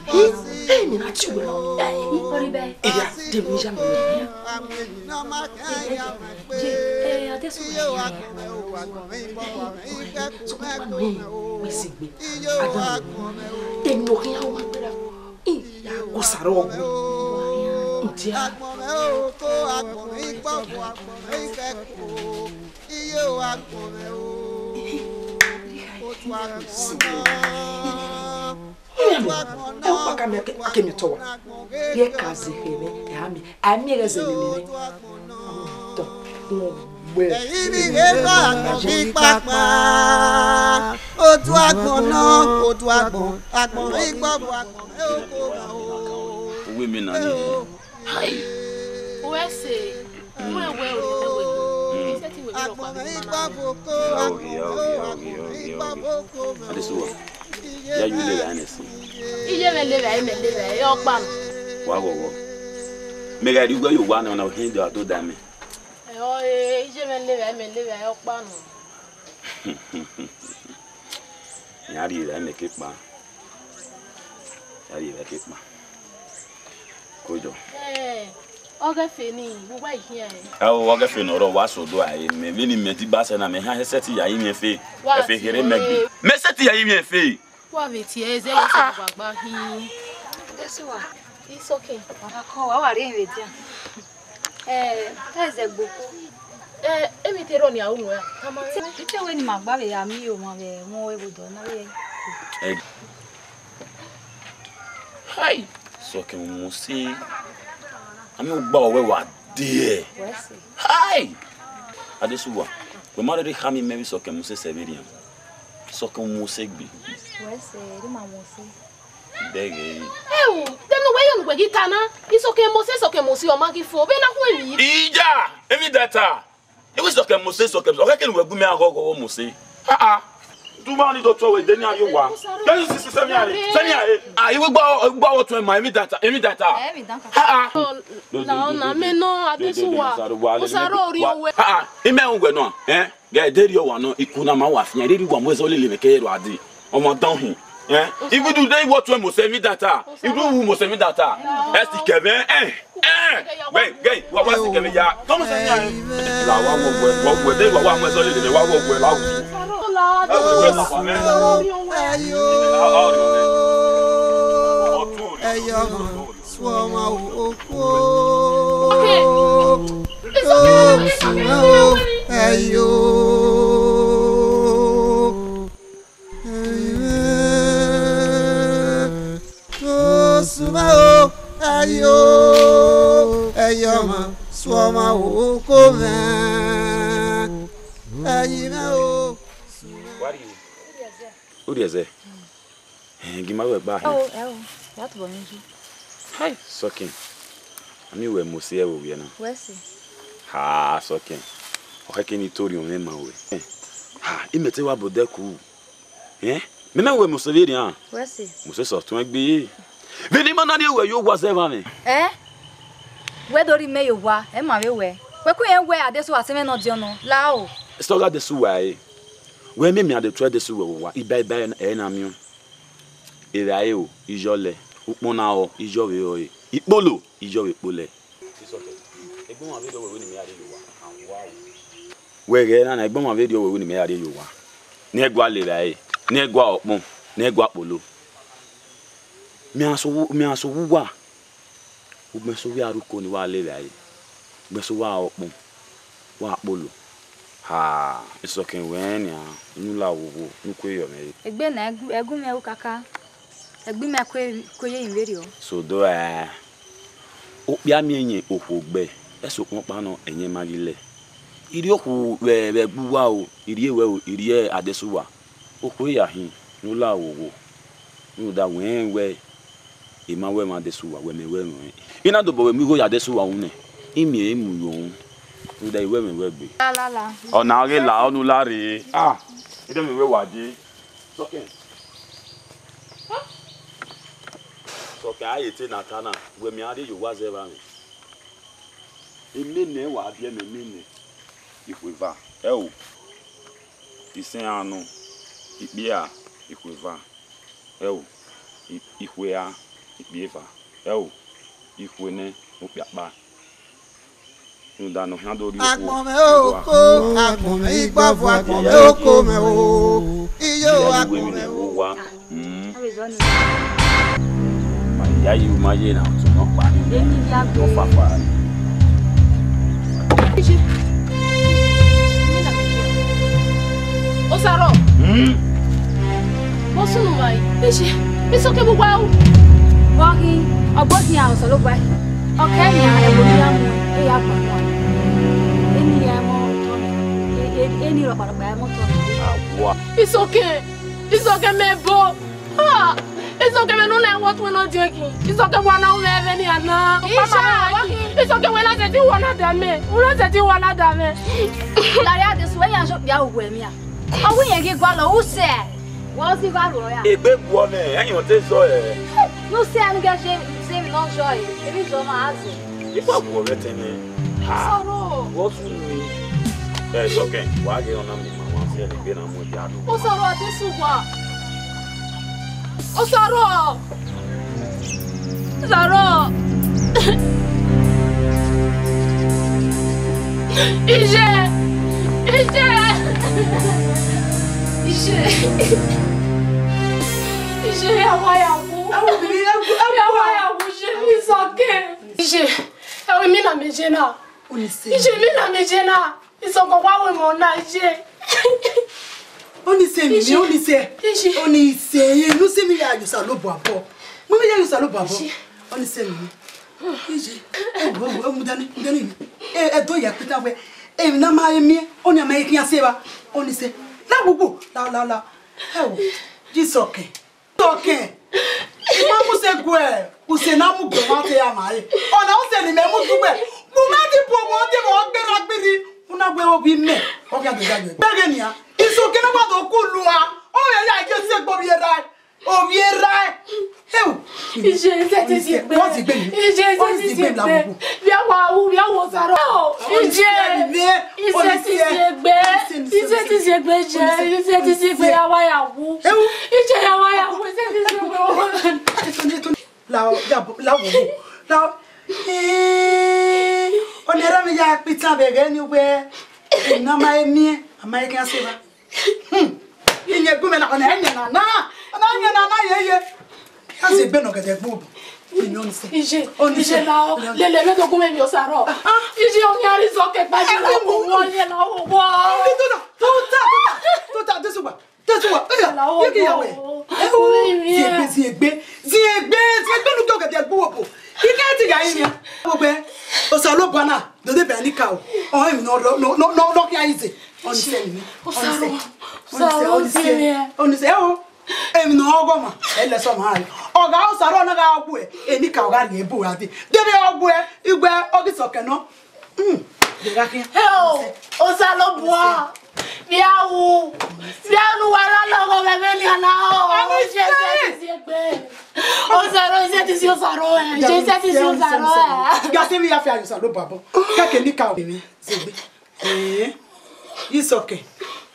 Ẹ, ẹ, mi na tie uwẹ. Ẹ, ẹ, ọ rhie bẹẹ. Eya, de mi ya mi. Ye, ẹ, Adesuwa ya. Sokpan mẹ, mẹ sẹ egbe. Adan, emwi ne ọ khian wa gbera. I ya gu sa rọ gu. Ndia. Iran, ẹ, ukpaka mẹ, a ke miẹn otọ wa. Ye ka zehẹ mwẹ, ẹ, a miẹn, a miẹn ghẹ zẹ mwẹ. Tọ, wọn gbe. Ẹ̀yin ni ghẹ bá àgbọ̀n yín pápá. Otu agbọ̀n náà, otu agbọ̀n, agbọ̀n yín gbọ́ bọ̀, agbọ̀n yín kò bá o. Uwe mi na ni. Hai. Uwe se, uwe we, uwe we. Ise ti we mi lọ pa. Agbọ̀n yín gbọ́ bọ̀ kó, agbọ̀n yín gbọ́ bọ̀ kó. Adesuwa. Ya yu lele ẹre nẹ sin. Iye mwẹ lele ẹre, mẹ lele ẹre, ọ kpa nọ. Wa ghọghọ. Mẹ gha rhie uwu ẹre ye owa nọ, ọ na hin do a do da mẹ. Ẹ, ọ, e, iye mwẹ lele ẹre, mẹ lele ẹre, ọ kpa nọ. Iran rhie evbare mẹ ke kpa. Iran rhie evbare ke kpa. Kodo. Ẹ, ọghe ẹfe ni, vbe uwa i khian ẹn? Ẹ o, ọghe ẹfe ne ọ rrọọ, wa sẹ odua ẹre mẹ, vbene imẹ deba sẹ na, mẹ hia sẹtin ya rinmwian ẹfe. Wa ẹfe kherhe mẹ gbe. Mẹ sẹtin ya rinmwian ẹfe. Wa vbe tie ẹre zẹ, wa sẹ ọgbagba hin. Adesuwa. It's okay. Wa kọ, wa wa rrie vbe dia. Ẹ, ẹzẹ gboko. Ẹ, emwi te rrọọ ni a ru nuẹn ra? Tama mwẹ. Ite wẹ ne ima gba vbe ya miẹn ọmwa vbe ẹmwẹ ẹvbo dọ na vbe. Ẹ. Hai! Sọkẹn Umose. A miẹn ogba wẹ wa dee. Wẹ sẹ. Hai! Adesuwa, wẹ ma rherhe khama imẹ vbe Sọkẹn Umose sẹ vberriọ. Sọkẹn Umose gbe. Wẹ sẹ, erha ima Umose. Bẹghe. Ẹ o, de ne uwẹ ye ne uwẹ ghi ta na, Isọkẹn Mose, Isọkẹn Mose, ọ ma ghi fo, vbene a khu emwi. Iya, emwi data. Ewe Isọkẹn Mose, Isọkẹn Mose, ọ khẹke ne uwẹ gu mẹ aghọghọ Mose. Ah, ah. Duma ni do tuẹ wẹ de ne a rrie owa. Kẹ yu sisi sẹ mi a re, sẹ mi a re. Ah, iwe gba, gba wọ tuẹ ma, emwi data, emwi data. Emwi data. Ah, ah. La ọna, mẹ nọ, Adesuwa. Osaro rrie owẹ. Ah, ah. Imẹ rẹn uwẹ nọ, eh? Ghẹ de rrie owa nọ, iku na ma wa fian, rhirhi wa mu ẹzọ lele mwẹ ke ro ade. Ọmọ dan hin. Eh? Igudu de iwọ tuẹ Mose emwi data. Idu wu Mose emwi data. Ẹ si kẹ mwẹ, eh, eh. Gẹ, gẹ, wa wa si kẹ mwẹ ya. Tọmọ sẹ yan. La wa wọ wẹ, wọ wẹ, de wa wa mu ẹzọ lele mwẹ, wa wọ wẹ la wu. Ẹ wẹ wẹ la wa mwẹ. Ayo. Ọtun ori. Ẹyọ ọmọ, sọ ọmọ okhuo. Osu o, ẹyo. Osu o, ẹyo. Ẹyọ ọmọ, sọ ọmọ okhuo mwẹ. Ẹyi mwẹ o. Wari o. Odiẹzẹ. Ẹn, gi ma ru ẹgba hin. Ẹ o, ẹ o, ya tobọ mwẹ yi. Hai, Sọkẹn. A miẹn uwẹ Mose ẹvbo vbiẹ na. Wẹ si. Ha, Sọkẹn. Ọ khẹke ne I to rhiọn mwẹ ma ruẹ. Ha, imẹ te wa bọ odẹ ku. Ẹn, mẹ mẹ wẹ Mose vberrian. Wẹ si. Mose sẹ ọtuẹn gbe. Vbene ima na rrie ruẹ ye owa zẹ evba mwẹ. Ẹ? Wẹ do rhie imẹ ye owa, ẹ ma vbe wẹ. Wẹ ku irẹn wẹ Adesuwa sẹ mwẹ ne ọdiọn nọ, la o. Sẹ ọ gha Adesuwa ẹre. Wẹ miẹn miẹn Adesuwa, Adesuwa vbe owa, iba iba ẹre na miẹn. Evbare o, iyọlẹ, ukpọn na rọ, iyọ vbe rọre, ikpolo, iyọ vbe kpolẹ. Wẹ ghẹ na, na egbe ọmwa vbe rrie owa, ne ẹ gua lele ẹre, ne ẹ gua le evbare, ne ẹ gua ọkpọn, ne ẹ gua kpolo. Mẹ iran sẹ owu, mẹ iran sẹ owu uwa, ugbẹn sẹ ovbi aruko ne uwa le evbare, ugbẹn sẹ ovbi ọkpọn, wa kpolo. Ha, Isọkẹn wẹ nian, unu la wowo, ne u kue yọ mwẹ re. Egbe na, ẹgu, ẹgu mwẹ ru kaka. Egbe ima kue, kue ye emwi vberriọ. Sodo ẹ, okpia miẹn ẹyẹn okhuo gbe, ẹse okpọn ọkpa nọ ẹyẹn ma ghi lẹ. I rrie okhuo vbe, vbe ẹgbẹ uwa o, I rrie ruẹ o, I rrie Adesuwa. Okhuo ya hin, ne u la wowo. Rhunmwuda wẹ rẹn wẹ, emwa wẹ emwa Adesuwa, wẹ mẹ wẹ mwẹ. I na dobọ wẹ mu igho ya Adesuwa unu nẹ, I miẹn ẹre mu yo unu. Rhunmwuda I wẹ mwẹ wẹ gbe. La, la, la. Ọna ghe la, ọna u la rre. Ah, I de mwẹ wẹ wa je. Sọkẹn. Sọkẹn, a ye te na ta na, wẹ mẹ a rrie ye owa zẹ evba mwẹ. Emene wa biẹ mẹ, emene. Ikhuo eva, ẹ o. Isẹn iran nọ, ikpia, ikhuo eva, ẹ o. I-, ikhuo ehia, ikpia eva, ẹ o. Ikhuo nẹ, okpia ọkpa. Rhunmwuda ne ọ khian do rrie okhuo. Agbọn mwẹ oko, agbọn mwẹ igbọvu, agbọn mwẹ oko mwẹ o. Iyo, agbọn mwẹ o. Owa. Mm. Ma ya yi, ma ye na, ọtun nọ kpa ni. Eni ya gbe. Ọ fafa. Osaro. Mm. Mo sunu mai. Iye, Isọkẹn vbe uwa ru. Vbe ọ ghi, ọ gbe okhian Osanobua. Ọ kẹ nian ẹvbo ne iran mu, e ya gba ọmọ. Eni ya ẹmwẹ otọ mẹ. E, e, eni rọkpa rọkpa ẹmwẹ otọ mẹ. Awa. Isọkẹn, Isọkẹn mẹ bo. Ah, Isọkẹn, vbene u na wọ tuẹn nọ diẹn khin. Isọkẹn, wa na ru mwẹ vbenian na. Isọkẹn, wẹ na sẹtin wa na da mẹ. U na sẹtin wa na da mẹ. Lare Adesuwa, iran zẹ okpia uwẹ mia. Ọ wẹ irẹn ghi gualọ, u sẹ. Wẹ ọ si gha ruẹ ra? Egbe guọ mwẹ, ẹyin ọte zọ ẹ. Ne u sẹ, ne u ghẹ zẹ, zẹ emwi ne ọ zọ ẹ. Emwi zọ ma a zẹ. Ikpọ guọ mwẹ tẹnẹ. Ha. Sọrọ. Wọ su mi. Ẹ, Isọkẹn, wa ghe ọna mi ma wa sẹ ẹre gbe na mu ẹdia do. Osaro Adesuwa. Osaro. Osaro. Iye. Iye. Iye. Iye, a wa ya wu. A wa ya wu, iye, Isọkẹn. Iye, ẹ wẹ emwi na mẹ ye na. Iye, emwi na mẹ ye na. Isọkẹn, wa ru emọ na ye. Ọni sẹ mi, ọni sẹ. Ọni sẹ, ye, ne u sẹ mi ya ye Osanobua obọ. Mu mi ya ye Osanobua obọ. Ọni sẹ mi. Iye. Ẹ wo, ẹ wo, ẹ wo, mu dani, mu dani. Ẹ, ẹ do ya kpeta wẹ. Emwi ne a ma he miẹn, ọni a ma he khian sẹ evba. Ọni sẹ. La gbogbo, la, la, la. Ẹ wo, Isọkẹn. Isọkẹn. I ma Mu sẹ guẹ, usẹ na mu guẹ ma te ya ma re. Ọna usẹ ne imẹ mu dugbe. Mu mẹ di bu ọmọ de vbe ọ gberra gbirri. Una wẹ ovbi mẹ, ọ khian do ya yọ. Bẹghe nian, iso kene wa do ku lua. Ọ ya ya ye sẹ gbe ovbi erha. Ovbi erha. Ewu. Iye, iye, ti si egbe. Wọ́n ti gbé mi. Iye, iye, ti si egbe. Wọ́n ti gbé mi lábùkù. Via wa wu, via wo saro. Iye. Iye, ti si egbe. Iye, ti si egbe, iye. Iye, ti si egbe, ya wa ya wu. Ewu. Iye, ya wa ya wu. Iye, ti si egbe. Etoni, etoni. La, ya bo, la wo. La. Eh, ọni ẹre mi ya kpita vbe ẹghẹ ni wẹ. Na ma emiẹn, a ma i khian sẹ evba. Hmm. Iye gu mẹ na, ọna emiẹn na na. Ọna emiẹn na na ye ye. Ya sẹ egbe nọ gẹdẹ gbe obọ. Iye, Onisẹ. Iye, Onisẹ. Iye la o. Lele, lele, me do gu mẹ emwi osaro. Ah. Iye, ọni a rhie izọ ke gba, iye la wo, iye la wo. Tuta, tuta, tuta, tuta, Jesu gba. Tesuwa, eya, ye ke ya wẹ. Ziegbe, ziegbe, ziegbe, ziegbe nu ke ọgẹdẹ gbu obo. Ike ti ya yin. Ogbe, Osanobua na, do de bẹ ni ka o. Ọ emwi nọ, nọ, nọ, nọ, nọ khian ize. Onisẹ ni. Osanobua, Osanobua, Onisẹ, Onisẹ, Onisẹ, o. Emwi nọ ọghọ ma, ẹlẹ sọ ma rẹ. Ọ gha Osanobua na gha gu ẹ, eni ka ọ gha rhie bu ra de. De vbe ọ gu ẹ, igbe ọ ghi sọ kẹ nọ. Mm, de gha khian. Heo, Osanobua, via wu, via nu wa ra lọghọ vbe ẹmwẹ nian na o. Ọmọ Iye, Iye, Iye, Iye egbe. Osaro, Iye, Iye, Iye, Osaro, eh. Iye, Iye, Iye, Osaro, eh. Ga se mi ya fi ayo Osanobua bọ. Kẹkẹ ni ka o. Zegbe. Eh, Isọkẹn,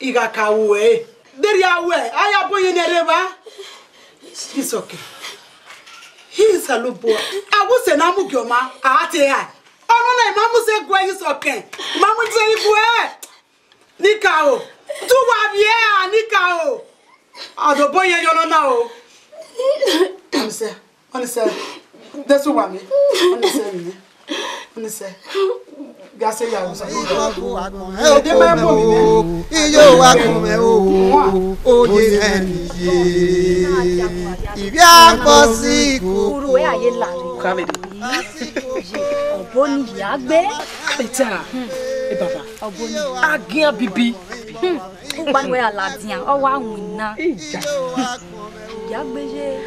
I gha ka ru ẹre. Deghẹ a wẹ, a ya bọ yẹn ne ẹre vba. Isọkẹn. Hi Osanobua. A wu sẹ ne a mu gie ọma, a te ra. Ọmọ na ima mu sẹ guẹ Isọkẹn. Ima mu sẹ guẹ. Nikaro. Tu wa vbiẹ a Nikaro. A do bọ yẹn yọ nọ na o. Onisẹ, Onisẹ. Jesu wa mi. Onisẹ mi. Onisẹ. Ga se ya Osanobua. Ede ma mu mi. Iyo wa kun mẹ o. Oye ẹni ye. Ìwé àkọsí ikú. Uru ẹ ayé la. Kamede. Ọbo ni ya gbe. Eta. E baba. Ọbo ni. Agian bibi. Hmm. Ugba ni wẹ ya ladian, ọ wa winna. Ija. Ya gbe ye.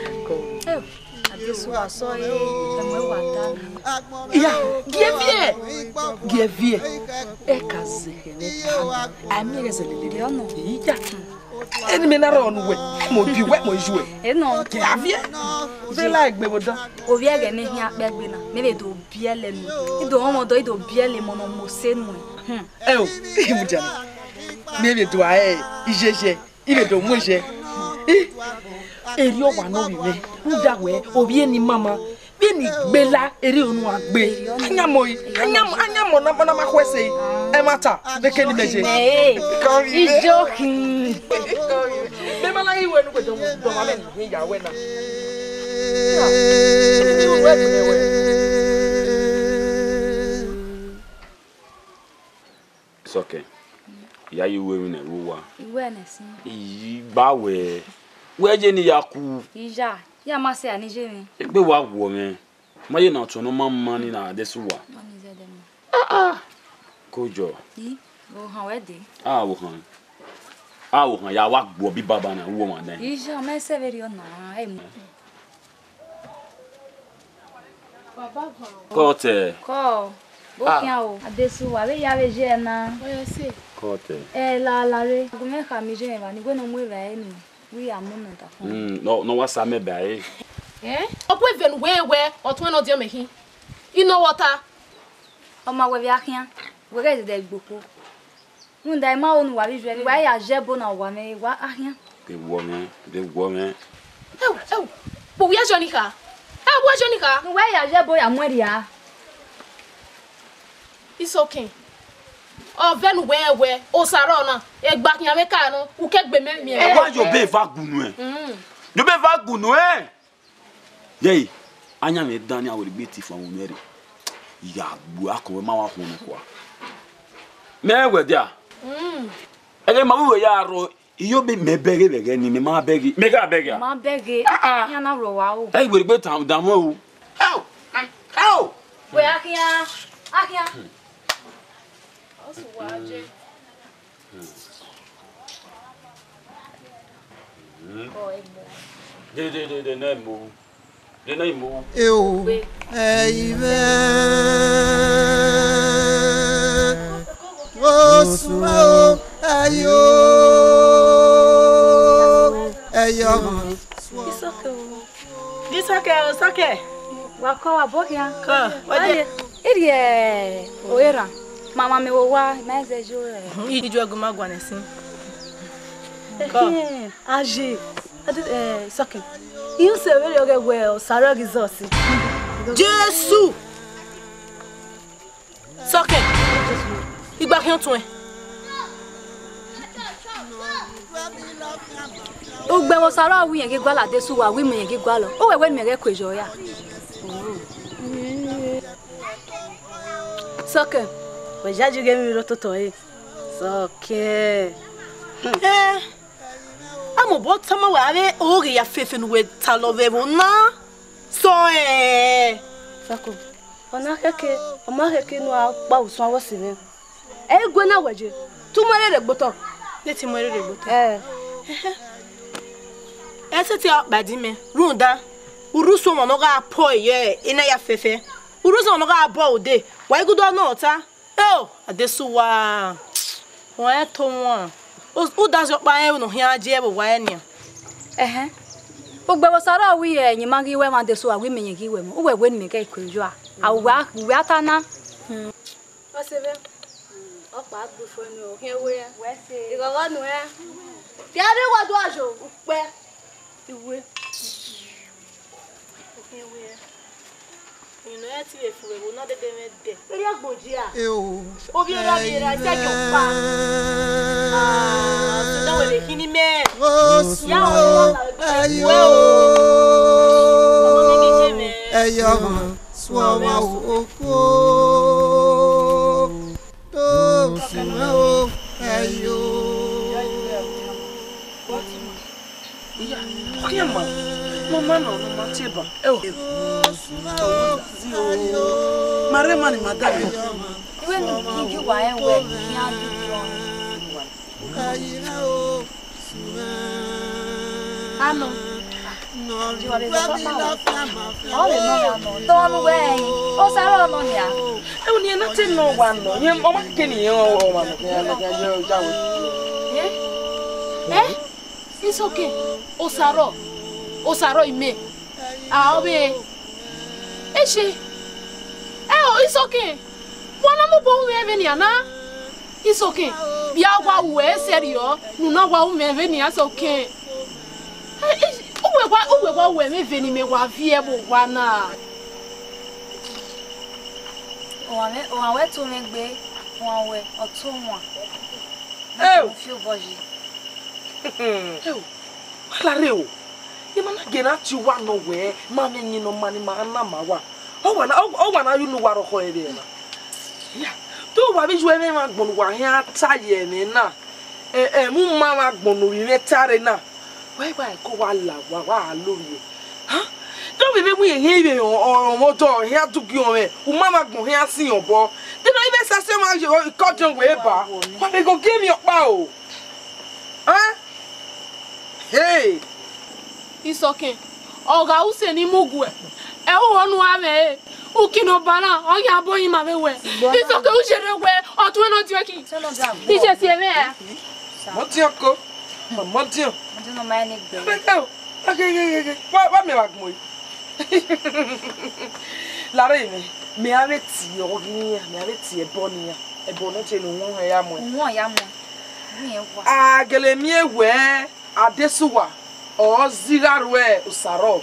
Eh, Adesuwa sọ e, ẹmwẹ wa da. Iya, gie viẹ. Gie viẹ. E ka zẹ khẹ nẹ ta. A miẹn ghẹ zẹ lele. Dio nọ. Iya. Eni mẹ na rọ nu wẹ, mo bi wẹ, mo ju ẹ. E nọ. Gie a viẹ. Vela egbe vbe odọ. Ovbi ẹghẹ ne khian kpẹgbe na, mẹ vbe do biẹlẹ nọ. I do rọnmwẹ ọdọ, I do biẹlẹ emọ ne ọ mose nuẹn. Hmm. Ẹ o, imudia nọ. Mẹ vbe do a ẹ, iyẹyẹ. I vbe do mu ye. I, erriọ wa ne ovbi mwẹ, rhunmwuda wẹ, ovbi eni mama, vbene I gbela, erriọ unu a gbe. Ayamọ, ayamọ, ayamọ na, na ma khuẹ ẹse. Ẹmwata, vbe kẹ ne imẹ ye. Mẹ, eh, ijokhin. Mẹ ma na ghi wẹ ne u gbe dọmọ, dọmọ amẹ ne ya wẹ na. Sọkẹn, I ya ye uwu emwi ne ẹvbo owa. I wẹ nẹ sin. I gba wẹ, wẹ ye ne I ya ku. Iya, ya ma sẹ a ni ye mwẹ. Egbe wa guọ mwẹ. Ma ye na ọtuẹn ne ọ ma ma ni na Adesuwa. Ma ni zẹdẹ ma. Ah, ah. Kojọ. I, vbe ohan wẹ dee. A vbe ohan. A vbe ohan ya wa gbuọ bi baba na, uwu ọmwa dan. Iya, mẹ sẹ vberriọ na, ẹ mu. Kọ tẹ. Kọ, bo khian o. Adesuwa, vbe ya vbe ye ẹre na. Kọ tẹ. Ẹ, la, la re. Gu mwẹ khama iye mwẹ evba, ne I wẹ ne ọ mu evba ẹre ni, wẹ I ya mu nọ ta fun. Mm, nọ, nọ wa sa mẹ ba ẹre. Eh? Ọ ku ẹvẹn ne uwẹ rẹn wẹ, ọtuẹn ne ọ diọn mẹ khin. I nọ wẹ ọta. Ọ ma wẹ vbe a khian, wẹ ghẹ zẹdẹ gbe okhuo. Rhunmwuda I ma ho ne uwa vbe ivbi ẹre, ne uwa ya ye ẹbo na, uwa mwẹ, uwa a khian. De wọ mwẹ, de wọ mwẹ. Ẹu, ẹu, kpo uwẹ zọ ni kha. Ẹu, uwẹ zọ ni kha. Ne uwa ya ye ẹbo ya muẹn rria. Isọkẹn. Ọ vẹ ne uwẹ rẹn wẹ, osa rrọọ na, egbe khian mwẹ ka nọ, u ke gbe mẹ miẹn. Wa ye obọ eva gunu ẹn. Mm. Ye obọ eva gunu ẹn. Yẹẹ, ayan mwẹ dan ni a wẹ egbe te ifuanfan unu ẹre. Ya gbe akọn wẹ ma wa khuọn nọkhua. Mẹ wẹ dia. Mm. Ẹghẹ ma vbe uwẹ ya rrọọ, iyobọ mẹ bẹghe vbe ẹghẹ ni, mẹ ma bẹghe, mẹ gha bẹghe a? Ma bẹghe. Ah, ah. Iran na rrọọ wa o. Ẹ i wẹ egbe dan, dan mwẹ o. Au! Au! Wẹ a khian, a khian. Ọ sẹ uwa je. Hmm. Ọ, ẹ mọ. De, de, de, de, ne mo. Eo, ẹi mwẹ, osuẹn o, ẹi o, ẹi ọmwa. Isọkẹ o. Isọkẹ o, Isọkẹ. Wa kọ, wa bọ khian. Kọ, wa je. Irhiẹ o erhan, ma ma mẹ vbe owa, ma zẹ yo rẹ. Iju ẹgu ma guan ẹsin. Kọ. Aye, ade, eh, Isọkẹ. Iyu sẹ vberriọ ghẹ wẹ Osaro ghi zọ si. Jesu! Sọkẹn, igba khian tuẹn. Ugbẹn vbe Osaro wẹ irẹn ghi gualọ Adesuwa, wẹ imẹ irẹn ghi gualọ. U wẹ wẹ ne imẹ ghẹ kue yọ ya. Sọkẹn, wẹ yayi ghe emwi rre ototọ ẹre. Sọkẹn. Eh, a mobọ tama wẹ avbe oghe ya fẹfẹ ne uwẹ talọ vbe ẹvbo na. Sọ ẹ. Sọkẹn. Ọ na khẹke, ọ ma khẹke ne uwa kpa usun avbe ọse mwẹ. Ẹ i gue na wẹ ye, te u mu ẹre rre egbe otọ. De te mu ẹre rre egbe otọ? Ẹ. Ẹ sẹtin ọkpa di mẹ, rhunmwuda, urhu usun ọmwa ne ọ gha pọ ye ena ya fẹfẹ. Urhu usun ọmwa ne ọ gha bọ ode, wa i gudu ọnọ ọta. Eo, Adesuwa, wọn ẹ to wọn. U da zẹ ọkpa rẹn ne ọ khian je ẹvbo owa ẹre nian. Ẹhẹn. Ugbẹn vbe Osaro wẹ irẹn ma ghi wẹ ẹmwẹ Adesuwa, wẹ imẹ irẹn ghi wẹ ẹmwẹ. U wẹ wẹ ne imẹ ghẹ kue yọ a? A, uwẹ a, uwẹ a ta na. Hmm. Ọse mwẹ, ọkpa gbe fo ni, ọ khian wẹ. Wẹ se. Ighọghọ nuẹn. Te a rre wa do ayo, ukpẹ. Iwe. Ọ khian wẹ. Emwi ne ọ ya tie fu vbe ẹvbo na dede mwẹ dẹ. Erriọ gbojia. Eo. Ovbi ora vbe ra ẹsẹ jọ kpa. Ah, ọsẹ na wẹ vbe khin ni mẹ. Osu. Ya o, ẹyi o. Ọmọ mi ghi je mwẹ. Ẹyọ, suọmọ oko. Osu o, ẹyi o. Iya, ọ khian ma, ne ọ ma nọ, ne ọ ma tie ba. Eo. Ma rre ma ni ma da mẹ. Iwe ni gigi wa ẹn wẹ, khian gigi ọnrẹn. Anọ. Ji wa vbe zẹ papa o. Ọ vbe nọ ya nọ. Dọ nu wẹ ẹn. Osaro nọ nia. Eo, ni na te nọ wa nọ. Ye, ọ ma keke ni ye ọ, ọ ma nọ. Ya, ya, ya, ya, ya, we. Eh? Eh? Isọkẹn, Osaro, Osaro imẹ, a ọ vbe, ẹ ṣe, ẹ o Isọkẹn, wa na mobọ ru mwẹ vbenian na, Isọkẹn, vbe a wa ru ẹre sẹrriọ, ne u na wa ru mwẹ vbenian Isọkẹn, ẹ, ẹ, uwẹ wa, uwẹ wa ru ẹmwẹ vbene imẹ wa viẹ vbe owa na. Owa mwẹ, owa wẹ to mwẹ gbe, owa wẹ ọ to wan. Eo! Fi obọ yi. Eo, wa la rre o. Ima na gie na tie uwa nọ wẹ, ma mwẹ ẹyin ne ọ ma ni ma na ma wa. Ọ wa na, ọ, ọ wa na ye unu uwa rhọkhọ ẹre na. Ya, te uwa vbe ju ẹmwẹ mwa agbọn ne uwa khian ta ye ẹmwẹ na. Ẹ, ẹ, mu ma mwa agbọn ne ovbi mwẹ ta rre na. Wa i wa ẹko wa la, wa, wa a lo rrie. Ha? Te ovbi mwẹ mu irẹn hiẹn ivbe ọ, ọ, ọmọdọ, ọ hiẹn adugie ọmwẹ, u ma mwa agbọn khian sin obọ. Te nọ ivbe sẹsẹ mwa ye ikọdiọn wẹ ba. Wa vbe gho gie emwi ọkpa o. Ẹ? Hey! Isọkẹn, ọ gha ru sẹ ne I mu guẹ, ẹ ru ọnua mwẹ re. Uki ne ọ ba na, ọ yan bọ yin ma vbe wẹ. Isọkẹn, u jere wẹ, ọ tuẹn ne ọ diẹki. Ije si ẹmwẹ ra? Mọdiọn ko, mọdiọn. Mọdiọn nọ ma ẹne gbe. Wa, wa miẹn vbe agbọn. Lare mwẹ, mẹ a vbe tie ọghe iran, mẹ a vbe tie ẹbọ ne iran, ẹbọ ne ọ tie ne uwọnrẹn ya muẹn. Uwọnrẹn ya muẹn. Uwọnrẹn wa. A gele miẹn wẹẹ Adesuwa ọ zigha ruẹ Osaro.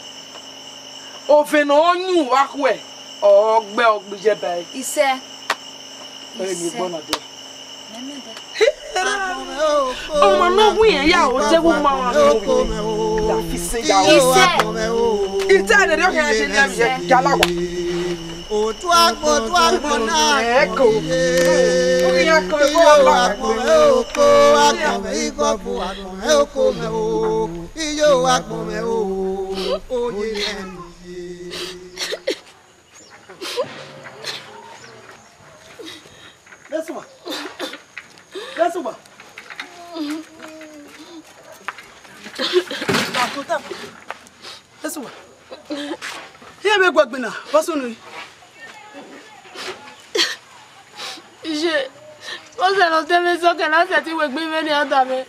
Ovẹn ne ọ yun vbe akhuẹ, ọ gbe ọ gbe iyẹba ẹre. Isẹ. Ọmọ ne ọ wu irẹn ya, ọ deghẹ u ma mwa nọ vbe ya fi sẹ ya. Isẹ. Ita ẹdẹdẹ ọkhan ẹdẹ ne a vbiẹ ya la wa. Otu agbọn, otu agbọn na. Ẹ ko. Ọ ghi ya ko, ẹ ko wa la. Agbọn oko, agbọn igọbu, agbọn oko mẹ o. Iyo agbọn mẹ o. Oye mẹ. Adesuwa. Adesuwa. Adesuwa. Te vbe gu egbe na, vbọ sunu? Iye, ọ sẹ ne ọ te mwẹ sọkẹ na sẹtin wegbe mwẹ ne a da mwẹ.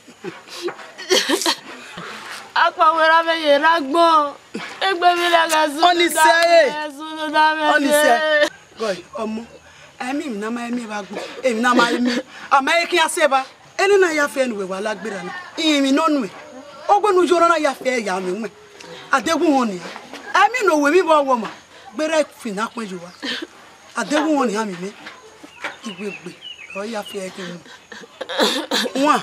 Akpawẹ ra mwẹ ye rre agbọn. Egbe mwẹ na gha zunu Ọnise da mwẹ, ẹ. Zunu da mwẹ Ọnise ye. Gọe, ọmọ, a i miẹn emwi ne a ma he miẹn vbe agbọn, emwi ne a ma he miẹn, a ma he khian sẹ evba. Ene na ya fe ne uwẹ wa la gberra na, irẹn emwi nọ nuẹn. Ọghe ne u yo na ya fe ya mwẹ wẹ. Adeghẹ uhunmwu nian. A i miẹn ne owa emwi vbe ọ wọ ma, gberra fi na khuẹn ye uwa. Adeghẹ uhunmwu nian miẹn mwẹ. Iwegbe, ọ ya fe ẹre ke mu. Wan.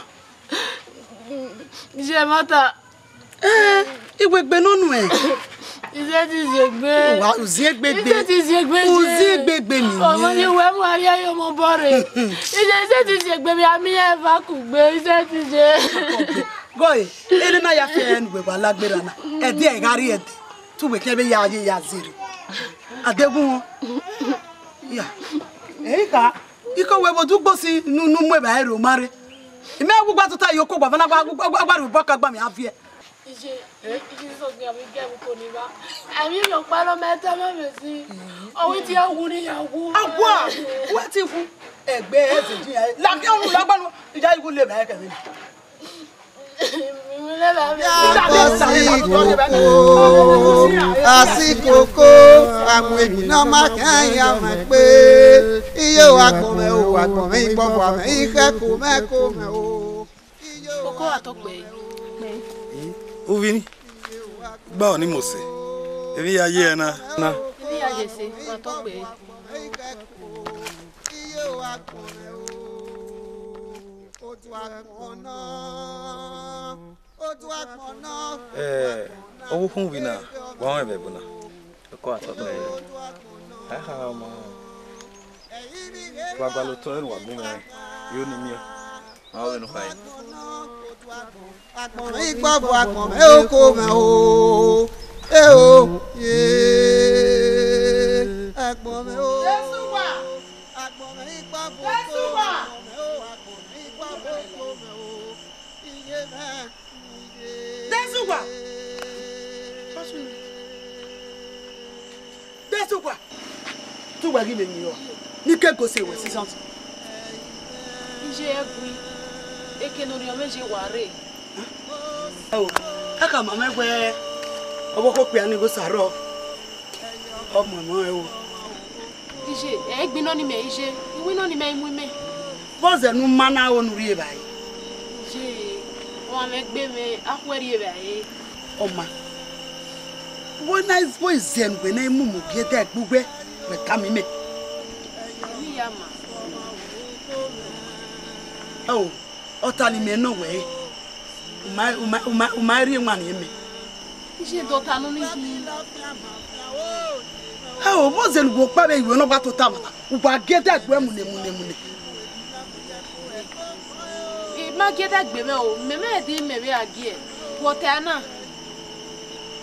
Iye mata. Eh, iwegbe nọ nuẹn. Iye ti ziegbe. Wa, u ziegbe gbe. Iye ti ziegbe. U ziegbe gbe mi. Ọmọ ni wẹ mu arria ye ọmọ bọ rre. Iye, iye ti ziegbe vbe a miẹn eva kugbe, iye ti zie. Gọe, ene na ya fe ẹre ne uwẹ wa la gberra na. Ẹdẹ ẹ gha rrie ẹdẹ. Te uwẹ khian vbe ya ye ya zere. Adeghẹ uhunmwu. Ya. Ẹ i kha. Ikọ wẹ vbe odugbo si ne u mu evbare rre, u ma rre. I mẹ wu gba tota ye oko gba vana gba, gba, gba rhie obọ ka gba mẹ a viẹ. Iye, iye sọ gbe avbe igie ẹvbo ko ni va. Emwi rhiọkpa nọ mẹ ta ma mẹ si. Ọ wẹ te a wu ne ya wu. A wu a, wẹ te wu. Ẹgbẹ ẹzẹ ji ya. La ke ọnu la gba nu. Ija iwu le mẹ kẹ vbe. Asiko, asiko ko, a mu emwi ne ọ ma khian ya mwẹ kpe. Iye o, agbọn mwẹ o, agbọn mwẹ, igbọvua mwẹ, ikhẹko mwẹ, ko mwẹ o. Oko a tọ kpẹ. Uvbi ni, gba ọni mose, evbi ya ye ẹre na. Na. Evbi ya ye ẹse, a tọ kpẹ. Eh, ọvbokhan uvbi na, wa rẹn vbe ẹvbo na. Oko a tọ kpẹ. A kha ma. Wa gualọ otọ ẹre ne uwa gu mwẹ, I ho ne I miẹn. Ma ho vbene u kha re. Agbọn mwẹ igbọvua, agbọn mwẹ oko mwẹ o. E o, ye. Agbọn mwẹ o. Jesu wa. Agbọn mwẹ igbọvua, Jesu wa. Agbọn mwẹ o, agbọn mwẹ igbọvua, oko mwẹ o. Iye mwẹ. Jesu wa. Jesu wa. Te uwẹ ghi vbe miẹn ọre, ne I ke gose ruẹ sisan. Iye ẹgui, eke ne orhiọn mwẹ ye wa rre. Ẹo, a khama mwẹ wẹẹ, ọvbokhan okpia ni ghe Osarọ, ọ muẹn mwẹ o. Iye, ẹ i gbinọ ni mẹ iye, I winọ ni mẹ i mu imẹ. Vbọzẹ ne u ma na ro ne u rri evbare? Iye, ọmwa mwẹ gbe mwẹ, a khuẹ rri evbare. Ọ ma. Wẹ na, wẹ zẹ ne uwẹ na i mu mu gie ẹdẹ gbe uwẹ, wẹ tama imẹ. Emwi ya ma. Ẹo, ọ ta ne imẹ nọ wẹ re. U ma, u ma, u ma, u ma rhie wanniẹn mẹ. Iye dọta nọ ni khin. Ẹo, vbọzẹ ne uwẹ ọkpa vbe iwẹ ne ọ gba tota mwa, u gba gie ẹdẹ gbe uwẹ mune, mune, mune. I ma gie ẹdẹ gbe mwẹ o, mẹ mẹ de imẹ vbe a gie, wẹ ọta na.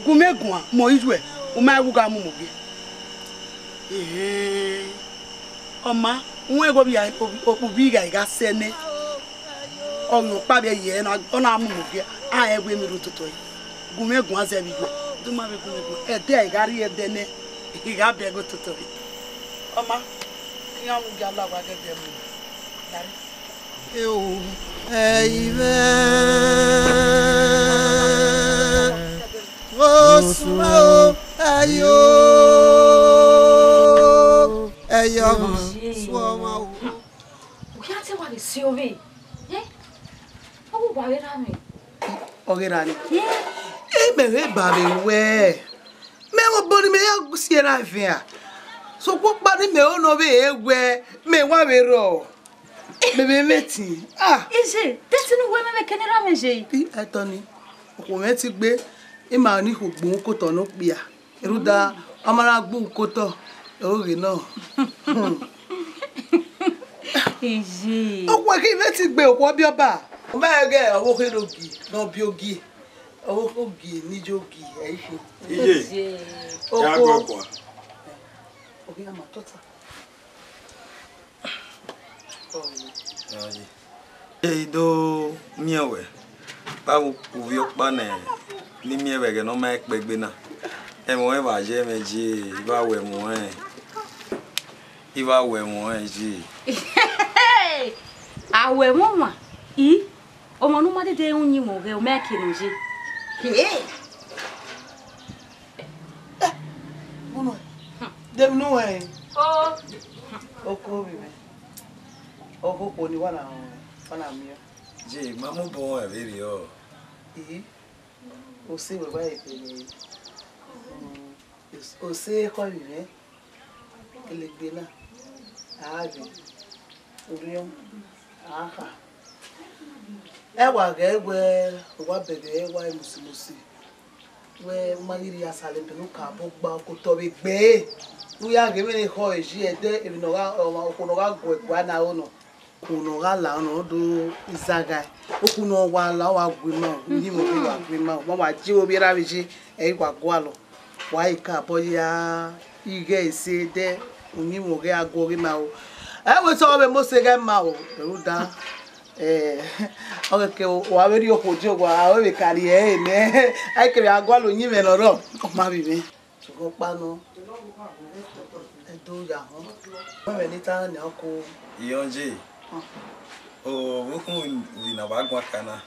Gu mwẹ guan, mẹ ọre iye uẹ, u ma rẹn vbe u gha mu mu gie. Ehẹn. Ọ ma, u rẹn ighẹ ovbi, ovbi, ovbi igho gha sẹ nẹ. Ọghe ọkpa vbe ẹre na, ọ na mu mu gie, a rẹn wẹ emwi rre ototọ ẹre. Gu mwẹ guan zẹ vbe iye uẹ, de u ma vbe gu mwẹ guan. Ẹdẹ I gha rrie ẹdẹ nẹ, I gha bẹghe ototọ ẹre. Ọ ma, iran mu gie a la owa ghe ẹdẹ mu. Eo, ẹi mwẹ, osuẹn o, ẹi o, ẹi ọmwa, suẹn ọmwa o. Uhian te wa vbe si ovbe, eh? Ọ wu wa vbe ra mwẹ. Ọ ghi ra ni. Eh? Imẹ vbe ba vbe wẹ, mẹ vbe obọ ne imẹ ya si erha ẹvẹn a. Sokpan ọkpa ne imẹ ho ne ọ vbe re wẹ, mẹ wa vbe rrọọ. Mẹ vbe mwẹ ẹtin. Ah. Iye, de ẹtin ne uwẹ mwẹ kene erha mwẹ ye? I, ẹtọ ni. Okhuo mwẹ ti gbe, ima ni kho gbe uhunmwu ke otọ ne okpia. Rhunmwuda, ọ ma na gbe uhunmwu ke otọ, oghe nọ. Iye. Okhuo khin mwẹ ti gbe okhuo ọbiọba. U ma rẹn ighẹ ọvbokhan ne ogie, ne ọ biẹ ogie. Ọvbokhan ogie, ne iye ogie, ẹ i khin. Iye. Iye. Okhuo. Ya gọguan. Ogie ma tota. Rayi. I do miẹn wẹ, vbe avbe uvbi ọkpa nẹ, ne I miẹn vbe ẹghẹ ne ọ ma kpẹgbe na. Ẹmwẹ ọnrẹn vbe a ye mwẹ je, I vbe wẹ ẹmwẹ ọnrẹn. I vbe wẹ ẹmwẹ ọnrẹn je. A wẹ ẹmwẹ ọmwa, I, ọmwa ne u ma dede rẹn uyinmwẹ ọghẹe, ọ ma ke ne ọ ye. Hey! Unu, de unu wẹ? O. Oko vbe mwẹ. Oko kpo ni wa na, wa na miẹn. Je, ma mu obọ rẹn vberriọ. I, o se wẹ wa ye kpele. Mm, o se ekhọe vbe mwẹ. Elegbe na, a ghe, orhiọn, a kha. Ẹ wa ghẹ wẹ, ọ wa bẹghe wa musimosi. Wẹ u ma ghi rhie asalọ ebe ne u ka bọ gba okotọ vbe egbe ẹre. Ne u ya ghe emwi ne ekhọe yi ẹdẹ, emwi ne ọ gha, okhuo ne ọ gha guẹ gua na ro nọ. Okhuo ne ọ gha la nọ, ọ do zaghae. Okhuo ne ọ wa la, ọ wa gu ima, uyinmwẹ ọghẹe wa gu ima, ọ ma wa je ovbi erha vbe ye, ẹ i wa gualọ. Wa i ka bọ ya ighe ese dẹ, uyinmwẹ ọghẹe a gu ọghe ima o. Ẹ wẹ sẹ ọ vbe Mosi ghẹ ma o, rhunmwuda, eh, ọ ghẹ ke wa vbe rhie okhuo die owa, a vbe ka rhie ẹre nẹ, a i kevbe a gualọ uyinmwẹ ne ọ rrọọ, ọ ma vbe mwẹ. Sokpan ọkpa nọ, Ẹdo ya họn. Wẹ mwẹ ne I ta nẹ ọko. Iyọnje, o vbe ukhun vbe ne a wa guan ka na,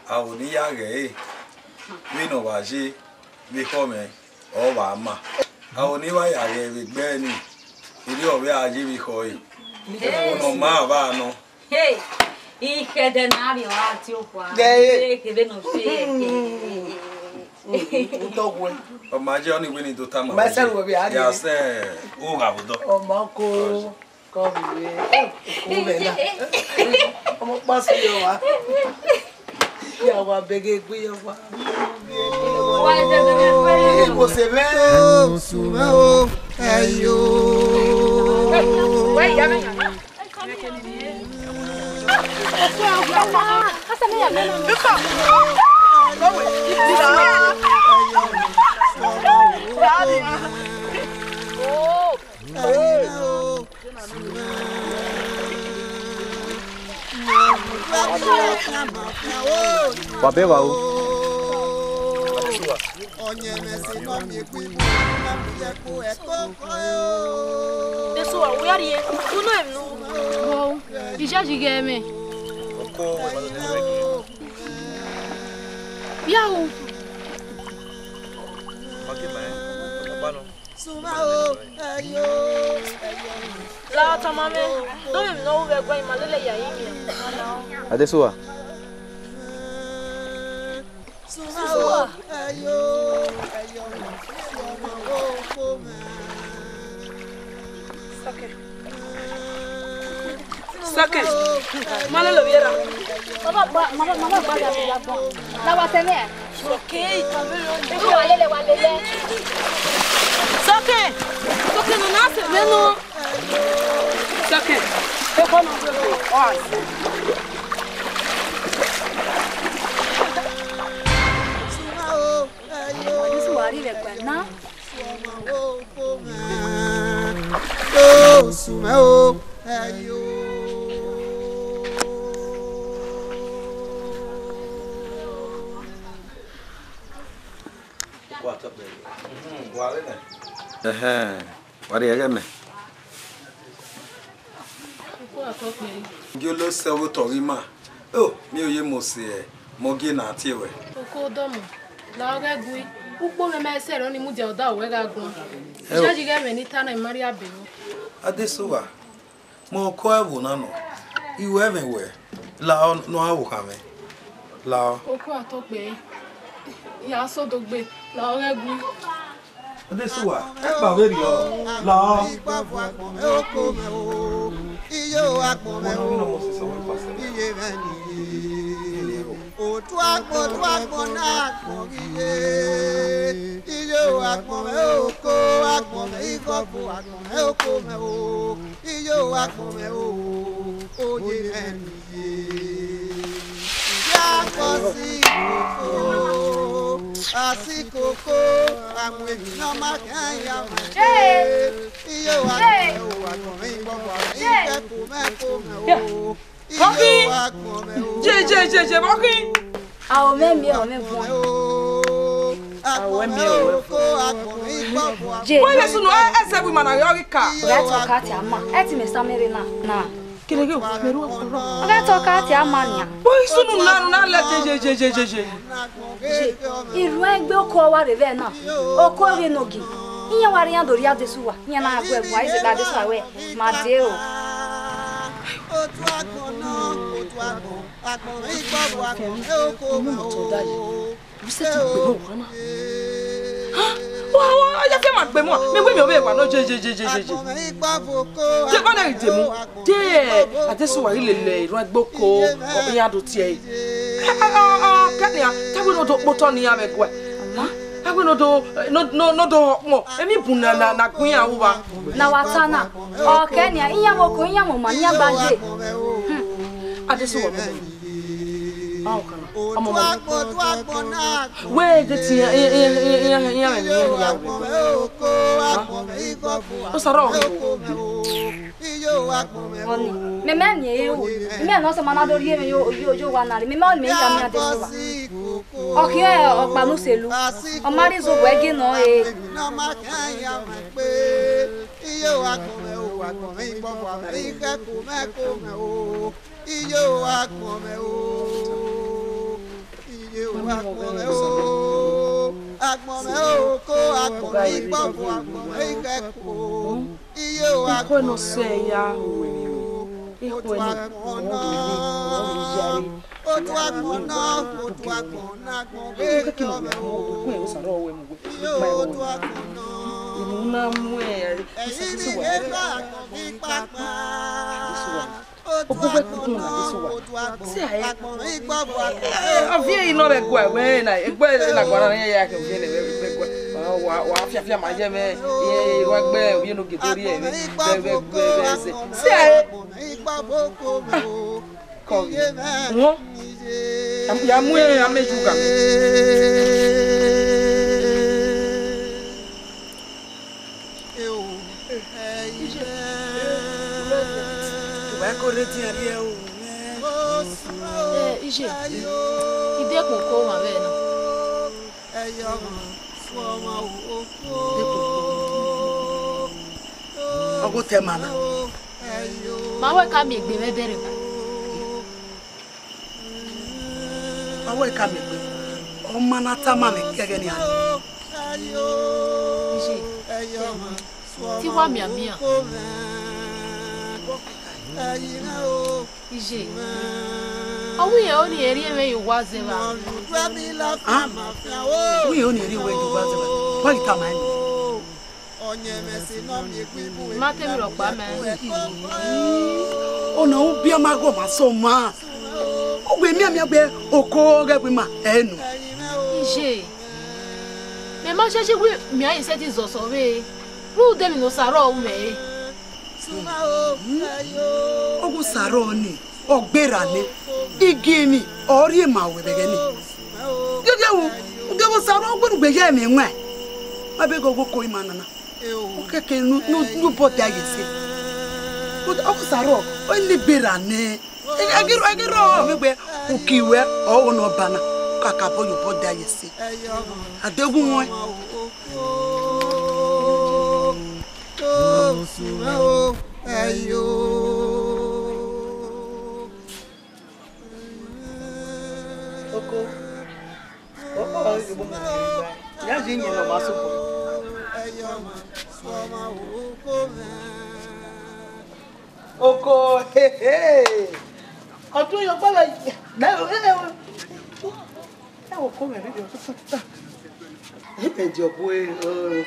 aro ne I ya ghẹ ẹre, vbene ọ wa ye vbe ekhọe mwẹ, ọ wa ma. Aro ne I wa ya ghẹ vbe egbe ẹre ni, erriọ ọ vbe a ye vbe ekhọe, unu ọ ma vba nọ. Hey, ikhẹdẹ ne a rhie ọre a tie okhuo, Gẹ ẹ. Kevbe ne ọ fẹ. Utọ wẹ. Ọ ma je ọni wẹ ne I do tama. Ma wẹ sẹ je. Wẹ vbe a rhie. Ya sẹ, o gha vbe odọ. Ọmọ ko, kọ vbe. O vbe na. Ọmọ kpa sẹ yọ wa. Ya wa bẹghe egbe ya wa. Wa jẹ bẹghe egbe. Ẹ, mo se vẹ. Osu mẹ o, ẹ yo. Wẹ ya mẹ yan. Wa bẹ wa o. Jesu, wa wẹ rrie, u nọ emwi ne u. Wo, ijaji ghẹ mwẹ. Ya ru. La tama mwẹ, do mwẹ emwi ne ọ ru vbe ẹguae, ima lele ya rinmwian. Adesuwa. Sọkẹn. Sọkẹn. Ma lele ovbi erha. Mama gba, mama, mama gba ya ya gba. Na wa sẹ nẹ. Sọkẹn, ikavbe lo. Wa lele, wa lele. Sọkẹn. Sọkẹn, no na sẹ mẹ nọ. Sọkẹn. Ekhọe nọ gbe gbe. Ọ a sẹ. Jesu wa rhie vbe ẹguae na. Osu mẹ o, ẹ yo. Ẹhẹn, wa rhie ẹghẹ mẹ. Gie olo sẹ ọghe otọ ghi ma. O, mi ò ye mo sẹ, mọ gie na tie wẹ. Oko dọmọ, la ọghẹ gui. Ukpo mwẹ ma sẹ rọ ni mudia ọda wẹ gha guan. Ẹ o. Ijaji ghẹ mwẹ ne I ta na, I ma rhie abe ruẹ. Adesuwa, mẹ ọkọ ẹvbo na nọ, I wẹ ẹmwẹ wẹ, la ọ nọ a vbe okhan mwẹ. La ọ. Oko a tọ kpẹre, ya sẹ odogbe, la ọghẹ gui. Adesuwa, ẹkpa vberriọ, la ọ. Iye o agbọn mwẹ o, iye mwẹ ni ye. Otu agbọn, otu agbọn na agbọn ghi ye. Iye o agbọn mwẹ o, oko agbọn mwẹ, igọfo agbọn mwẹ, oko mwẹ o. Iye o agbọn mwẹ o, oye mwẹ ni ye. Iye agbọn si koko, a si koko, a mu emwi ne ọ ma khian ya mwẹ. Iye o agbọn mwẹ o, agbọn mwẹ, igọfo mwẹ, ikẹfo mwẹ, oko mwẹ o. Mọkhin! Je, je, je, je, Mọkhin! Aro mwẹ miẹn ọmọ ẹvbo. Awẹ miẹn ruẹ fo. Je. Wẹ lẹ sunu, ẹ, ẹ sẹ bu ima na ghe ọ ghi ka. Ọ gha tọ ka te a ma, ẹ te mẹ sa mẹ rre na. Na. Kele ghe o, mẹ ru ọkpọlọ. Ọ gha tọ ka te a ma nian. Wẹ sunu na, na lẹ te je, je, je, je, je. Je, irhuẹn egbe oko wa rre vbe na. Oko ghe nogi. Iran wa rre iran do rhie Adesuwa. Iran na gu ẹguae, ize kpa Adesuwa wẹ, ma dee o. Otu agbọn na, otu agbọn, agbọn igbọbọ agbọn, oko mẹ o. Wẹ sẹtin gbe mwẹ owa na. Ha? Wa, wa, ya fian ma gbe mwẹ. Mẹ wẹ mẹ ọ vbe wa nọ je, je, je, je, je, je. De ba na de mu. De, Adesuwa ghi lele erhuẹn egbe oko, ọ, iran do tie ẹre. Ẹ, ẹ, ọ, ọ, kẹnia, te a wẹ ne ọ do kpotọ ne iran vbe ẹguae. Ha? A wẹ ne ọ do, ne ọ, ne ọ, ne ọ do họkpọn. Emwi bun na, na, na gu iran ru evba. Na wa ta na. Ọ kẹnia, iran vbe oko, iran vbe ọma, iran gba ye. Hmm. Adesuwa, ọmọ mẹ. Ọmọ mẹ. Wẹ de tie iran, iran, iran, iran, iran, iran, iran, iran. Ha? Osaro ọghe. Ọni, mẹ mẹ miẹn ẹre ru, mẹ ne ọ sẹ ma na do rhie mwẹ yo, yo, yo owa na rre, mẹ mẹ ọni mẹ ya miẹn Adesuwa. Ọ khian ọkpa ne u sẹ lu, ọ ma rhie izobo ẹgie nọ re. Iye o, agbọn mwẹ o, iye o, agbọn mwẹ o, ko agbọn mwẹ igbọbọ, agbọn mwẹ ighẹ ko. Iye o, agbọn mwẹ o, otu agbọn na, otu agbọn na, otu agbọn na, agbọn mwẹ igbọbọ o. Iye o, otu agbọn na, ẹse ghe agbọn mwẹ ikpakpa. Ogbogbo ẹkpẹkpẹ na Adesuwa. Si a re. Ọ viẹ yi nọ vbe ẹguae wẹ na, egbe na guan na ya ke viẹ ne vbe ẹguae. Wa, wa fiafia ma ye mwẹ, irhuẹn egbe, ovbi enogie do rhie mwẹ, vbe, vbe, vbe, vbe ẹzẹ. Si a re. Kọ vbe. Won. Ya mu amẹ juga. Ije, I dekun ko ọmwa vbe na. Ọ ghe otọ ma na. Ma wẹ ka miẹn egbe mwẹ dẹrriọ. Ma wẹ ka miẹn egbe. Ọ ma na tama mwẹ kẹghẹ nian. Ije, te I wa mianmian. Ije, ọ wẹ irẹn ọnii rhie mwẹ ye owa zẹ evba. Ah, wẹ irẹn ọnii rhie wẹ ye owa zẹ evba. Wa ghi tama ẹn. Ma te emwi rhọkpa ma. Ọna u biẹ ma ghe ọmwa sẹ ọmwa. U wẹ mianmian gbe oko ọghe ẹvbo ima ẹre nọ. Ije, mẹ ma ṣẹṣẹ wẹ mẹ a i sẹtin zẹ ọsọ vbe, rhunmwuda emwi ne Osaro ru mwẹ re. Ọghe Osaro nii, ọ gberra nẹ, igiemwi ọ rhie ma ruẹ vbe ẹghẹ nii. Giẹgiẹ ru, u gie vbe Osaro ọ wẹ ne u gbe ya ẹmwẹ ẹwaẹn. Ma bẹghe ọghe oko ima nana. Okẹkẹ ne u, ne u, ne u bọda ye ẹse. Ọghe Osaro, ọ i ne gberra nẹ. Ẹgirọ, ẹgirọ, ọ vbe gbe uki ruẹ, ọ ho ne ọ ba na, kakabọ ye obọ da ye ẹse. Adeghunmwu ẹn. Oko. Oko, ọ ghi mu ya yi iyẹn ne ọ ma sokpan. Oko, hehe. Ọdún yọ gbọ́dọ̀, ẹ wò, ẹ wò, ẹ wò, kó mẹ rí ọdún. Ẹdẹ ọbọ ẹ,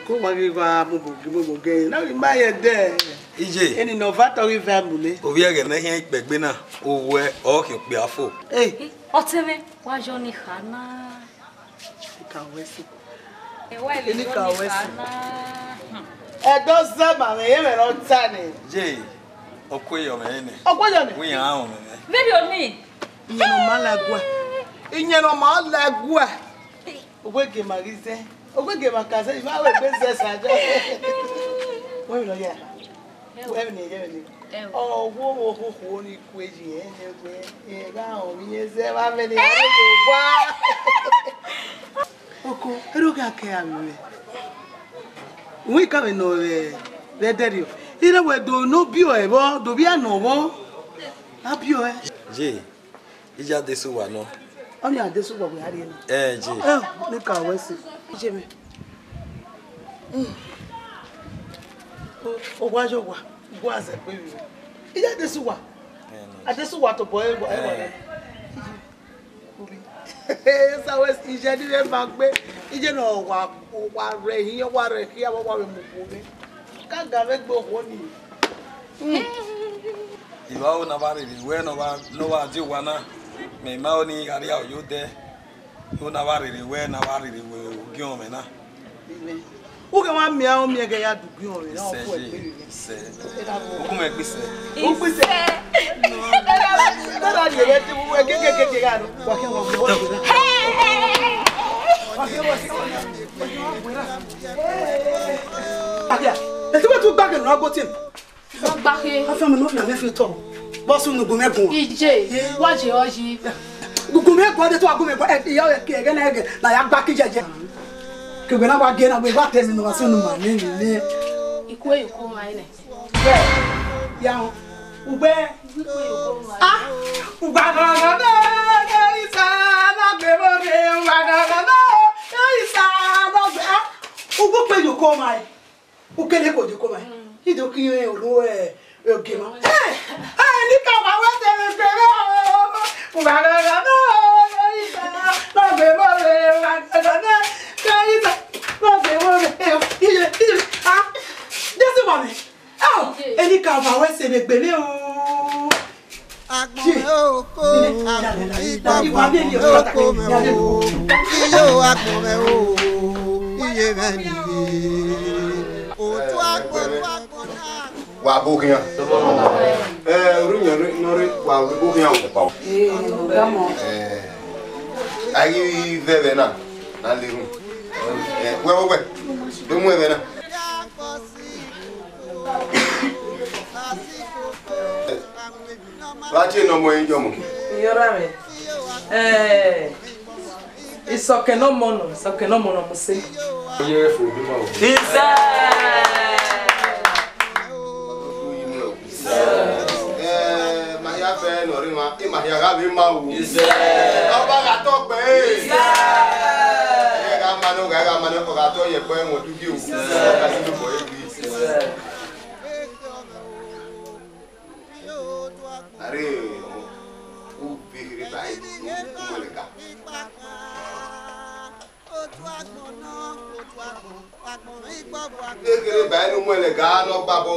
kó wa ghi va mu bogi, mu bogi. Na ma yẹ dẹ. Ije. Eni nọ va tọ ghi va mu le. Ovbi ẹghẹ ne khian ikpẹgbe na, owẹ ọ khian okpia fo. Ey. Ọtẹn mwẹ, wa yọ ni kha na. Ika wẹ si. Eni ka wẹ si. Ẹdọ zẹ ma mwẹ, yẹn mwẹ ne ọ ta nẹ. Ye, ọ kue yọ mwẹ nẹ. Ọ kue yọ nẹ? Wẹ iran rọnmwẹ mwẹ. Vbene oni? Iyẹn ne ọ ma la ẹguẹ. Iyẹn ne ọ ma la ẹguẹ. Ogbege ma ghi zẹ. Ogbege ma ka zẹ, ima wẹ egbe zẹ sa jọ. Wẹ mi nọ ya. Wẹ mi nọ ya, wẹ mi nọ. Ọ wo wo ho ho ni kue yi, ẹ, ẹ, wẹ, ẹ, gha họn mi, ẹ zẹ vbe amẹ ni, a vbe wa. Oko, erha okhian ke a vbe mwẹ. Uwẹ ka vbe nọ vbe, vbe ẹdẹrriọ. Ire wẹ do ne ọ biẹ ọe vbọ, do vbe a nọ vbọ. A biẹ ọe. Je, iye Adesuwa nọ. Ọni Adesuwa wẹ a rrie na. Ẹ, je. Ẹ, ne ka wẹ sẹ. Iye mwẹ. Owa ye owa, gu azẹ kpe vbe. Iye Adesuwa. Adesuwa tobọ ẹwa, ẹwa. Sa wẹ iye ni vbe ma gbe, iye ne ọ wa, ọ wa rre hin, ọ wa rre khian, ọ wa vbe mu okhuo mwẹ. Ka ga vbe gbe okhuo ni. Ivba ro na vba rherhe wẹ ne ọ vba, ne ọ vba die owa na, mẹ ma ro ne I gha rria yo odẹ. Ro na vba rherhe wẹ ne a vba rherhe wẹ ogiọnmwẹ na. U ghe wa miẹn aro miẹn ghe ya du ugiọnmwẹ na, ọ Isẹ ku ẹkpẹvbe. Ye, Isẹ. U ku ẹkpẹvbe. U ku Isẹ. Isẹ. Dada rhie vbe te uwẹ gegegege gha nọ. Wa khian wa wẹ. Wa khian wa khian. Akia, esi wẹ tu gbagbe nọ gbotin. Ọgbakhe. Afia mẹ nọ na mẹ fi tọ. Bọ sunu gu mẹ guan. Ije, wa je ọ yi. Gu mẹ guan de tu a gu mẹ guan. Ẹ, iya ke ẹghẹ na ẹghẹ na ya gba ki jẹjẹ. Ke wẹ na wa gie na wẹ wa tẹ mi nọ wa sunu ma mẹ mi mẹ. Ikue yo ko ma ene. Wẹ, ya o. Ugbẹ. Ikue yo ko ma. Ah, ugba gangan na, na isa na gbe mo re, ugba gangan na, na isa na gbe. Ah, ugbo pe yo ko ma. Ukele ko je ko ma. Ido ki yen oro, eh, oge ma. Eh, eh, ni ka wa wẹ te me pere o. Wa ga ga no, no, isa, no, be mo re, wa ga ga no, no, isa, no, be mo re. Iye, iye, ah, Jesu wa me. Oh, eni ka wa wẹ te me pere o. Agbọn mwẹ oko, agbọn mwẹ oko mẹ o. Iyo agbọn mwẹ o, iye mwẹ nìyẹn. Otu agbọn, otu agbọn na. Wa bo khian. Ẹ, orhiọn ne ọ rre, wa bo khian o. Ẹ, a ghi vẹ ẹvbo na, na le rhun. Ẹ, wẹ, wẹ, wẹ, do mu ẹvbo na. Vbe a tie ne ọmọ ẹre yọmọ? Iyọrha mwẹ. Eh, isọkẹn ne ọmọ nọ, isọkẹn ne ọmọ nọ, mu se. Ọ ye fo bi ma o. Isẹ. Eh, ma hia fẹ ne ọ rre emwa, ima hia gha vbe ma o. Isẹ. Ọba gha tọ gbe. Isẹ. Ẹ gha ma nọ, gha gha ma nọ, ọ gha tọ ye ẹkpọ ẹmwẹ odugie o. Isẹ. Ọ gha si nobọ ye gbe. Isẹ. Are, u vbe kherhe ba ẹre ne u mu ẹlẹga. U vbe kherhe ba ẹre ne u mu ẹlẹga ne ọ gba obọ.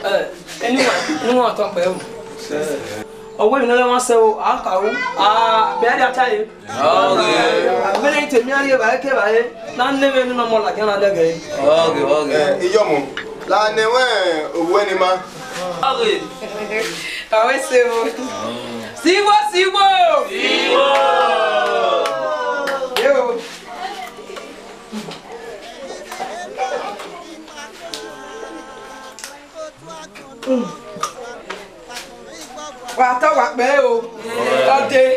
Ẹ, eni wa, eni wa tọ kpẹ o. Ọ wẹ emwi ne ọ rre ọmwa sẹ o, a ka ru, a, bẹ a dia ta re. Ọghe. A mẹ ne te miẹn rri evbare ke evbare, na ne mwẹ ne ọmọ ladian na dẹgẹ. Ọghe, ọghe. Ẹ, iyọmọ, la nẹ wẹ owẹ ne ima. Ọghe. Ka wẹ sẹ o. Sigbo, sigbo. Sigbo. Ye o. Wa ta wa kpẹ o. Ọ dee.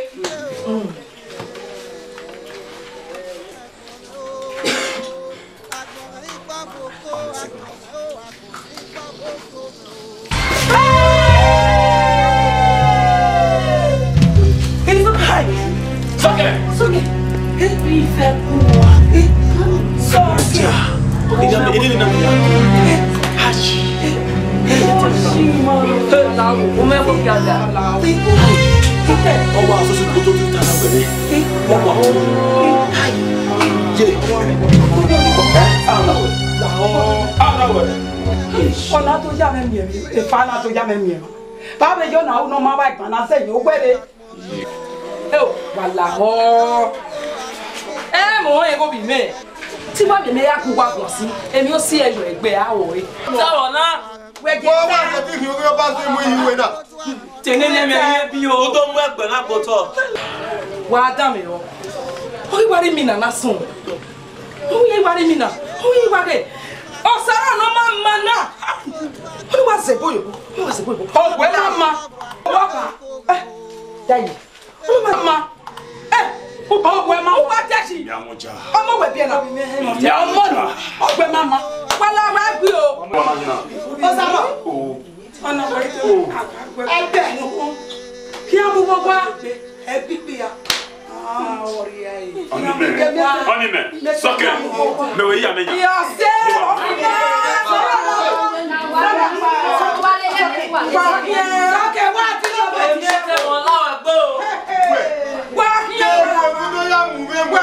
Ọwa soso kpoto ti ta na wẹrẹ. Ọwa. Ye. Ẹ, ana wẹ. Ana wẹ. Ọna to ya mẹ miẹn, efa na to ya mẹ miẹn. Ba vbe yo na, u nọ ma vba iban na sẹ yo wẹre. Eo, wa lahọ. Ẹ mọ ẹghẹ ovbi mẹ. Te I wa miẹn mẹ ya gu uwa guan sin, emwi osi ẹre yọ egbe a ro re. Sọrọ na. Wẹ Wọ wa ta. Sẹ bi khin oghe ọba sẹ mu iye uwẹ na. Te nene mẹ ye bi o. U do mu ẹgbẹ na gbe otọ. Wa dan mẹ rọ. Ọ ghi wa rre mi na na sọn. Ọ ghi wa rre mi na. Ọ ghi wa rre. Ọsa ra nọ ma ma na. Ọ ghi wa zẹ ebo yobọ. Ọ ghi wa zẹ ebo yobọ. Ọ wẹ ma ma. Ọ wa ba. Eh, Daye. Ọ ma ma. Eh, u ba ọgwẹ ma. U ba tẹsi. Ya mo ja. Ọmọ wẹ biẹ na. Ya mo ja. Ọgwẹ ma ma. Wa la wa gbi o. Ọmọ ma na. Ọsa ma. O. Ọna wẹ. O. Ẹgbẹ. Kí a mú gbogbo a. Ẹgbẹ ikpe ya. Ah, ọrịa e. Ọnimẹ. Ọnimẹ. Sọkẹ. Mẹ wẹ ya mẹ nya. Yọ se. Sọkẹ wa ti lọ bẹ. Wẹ,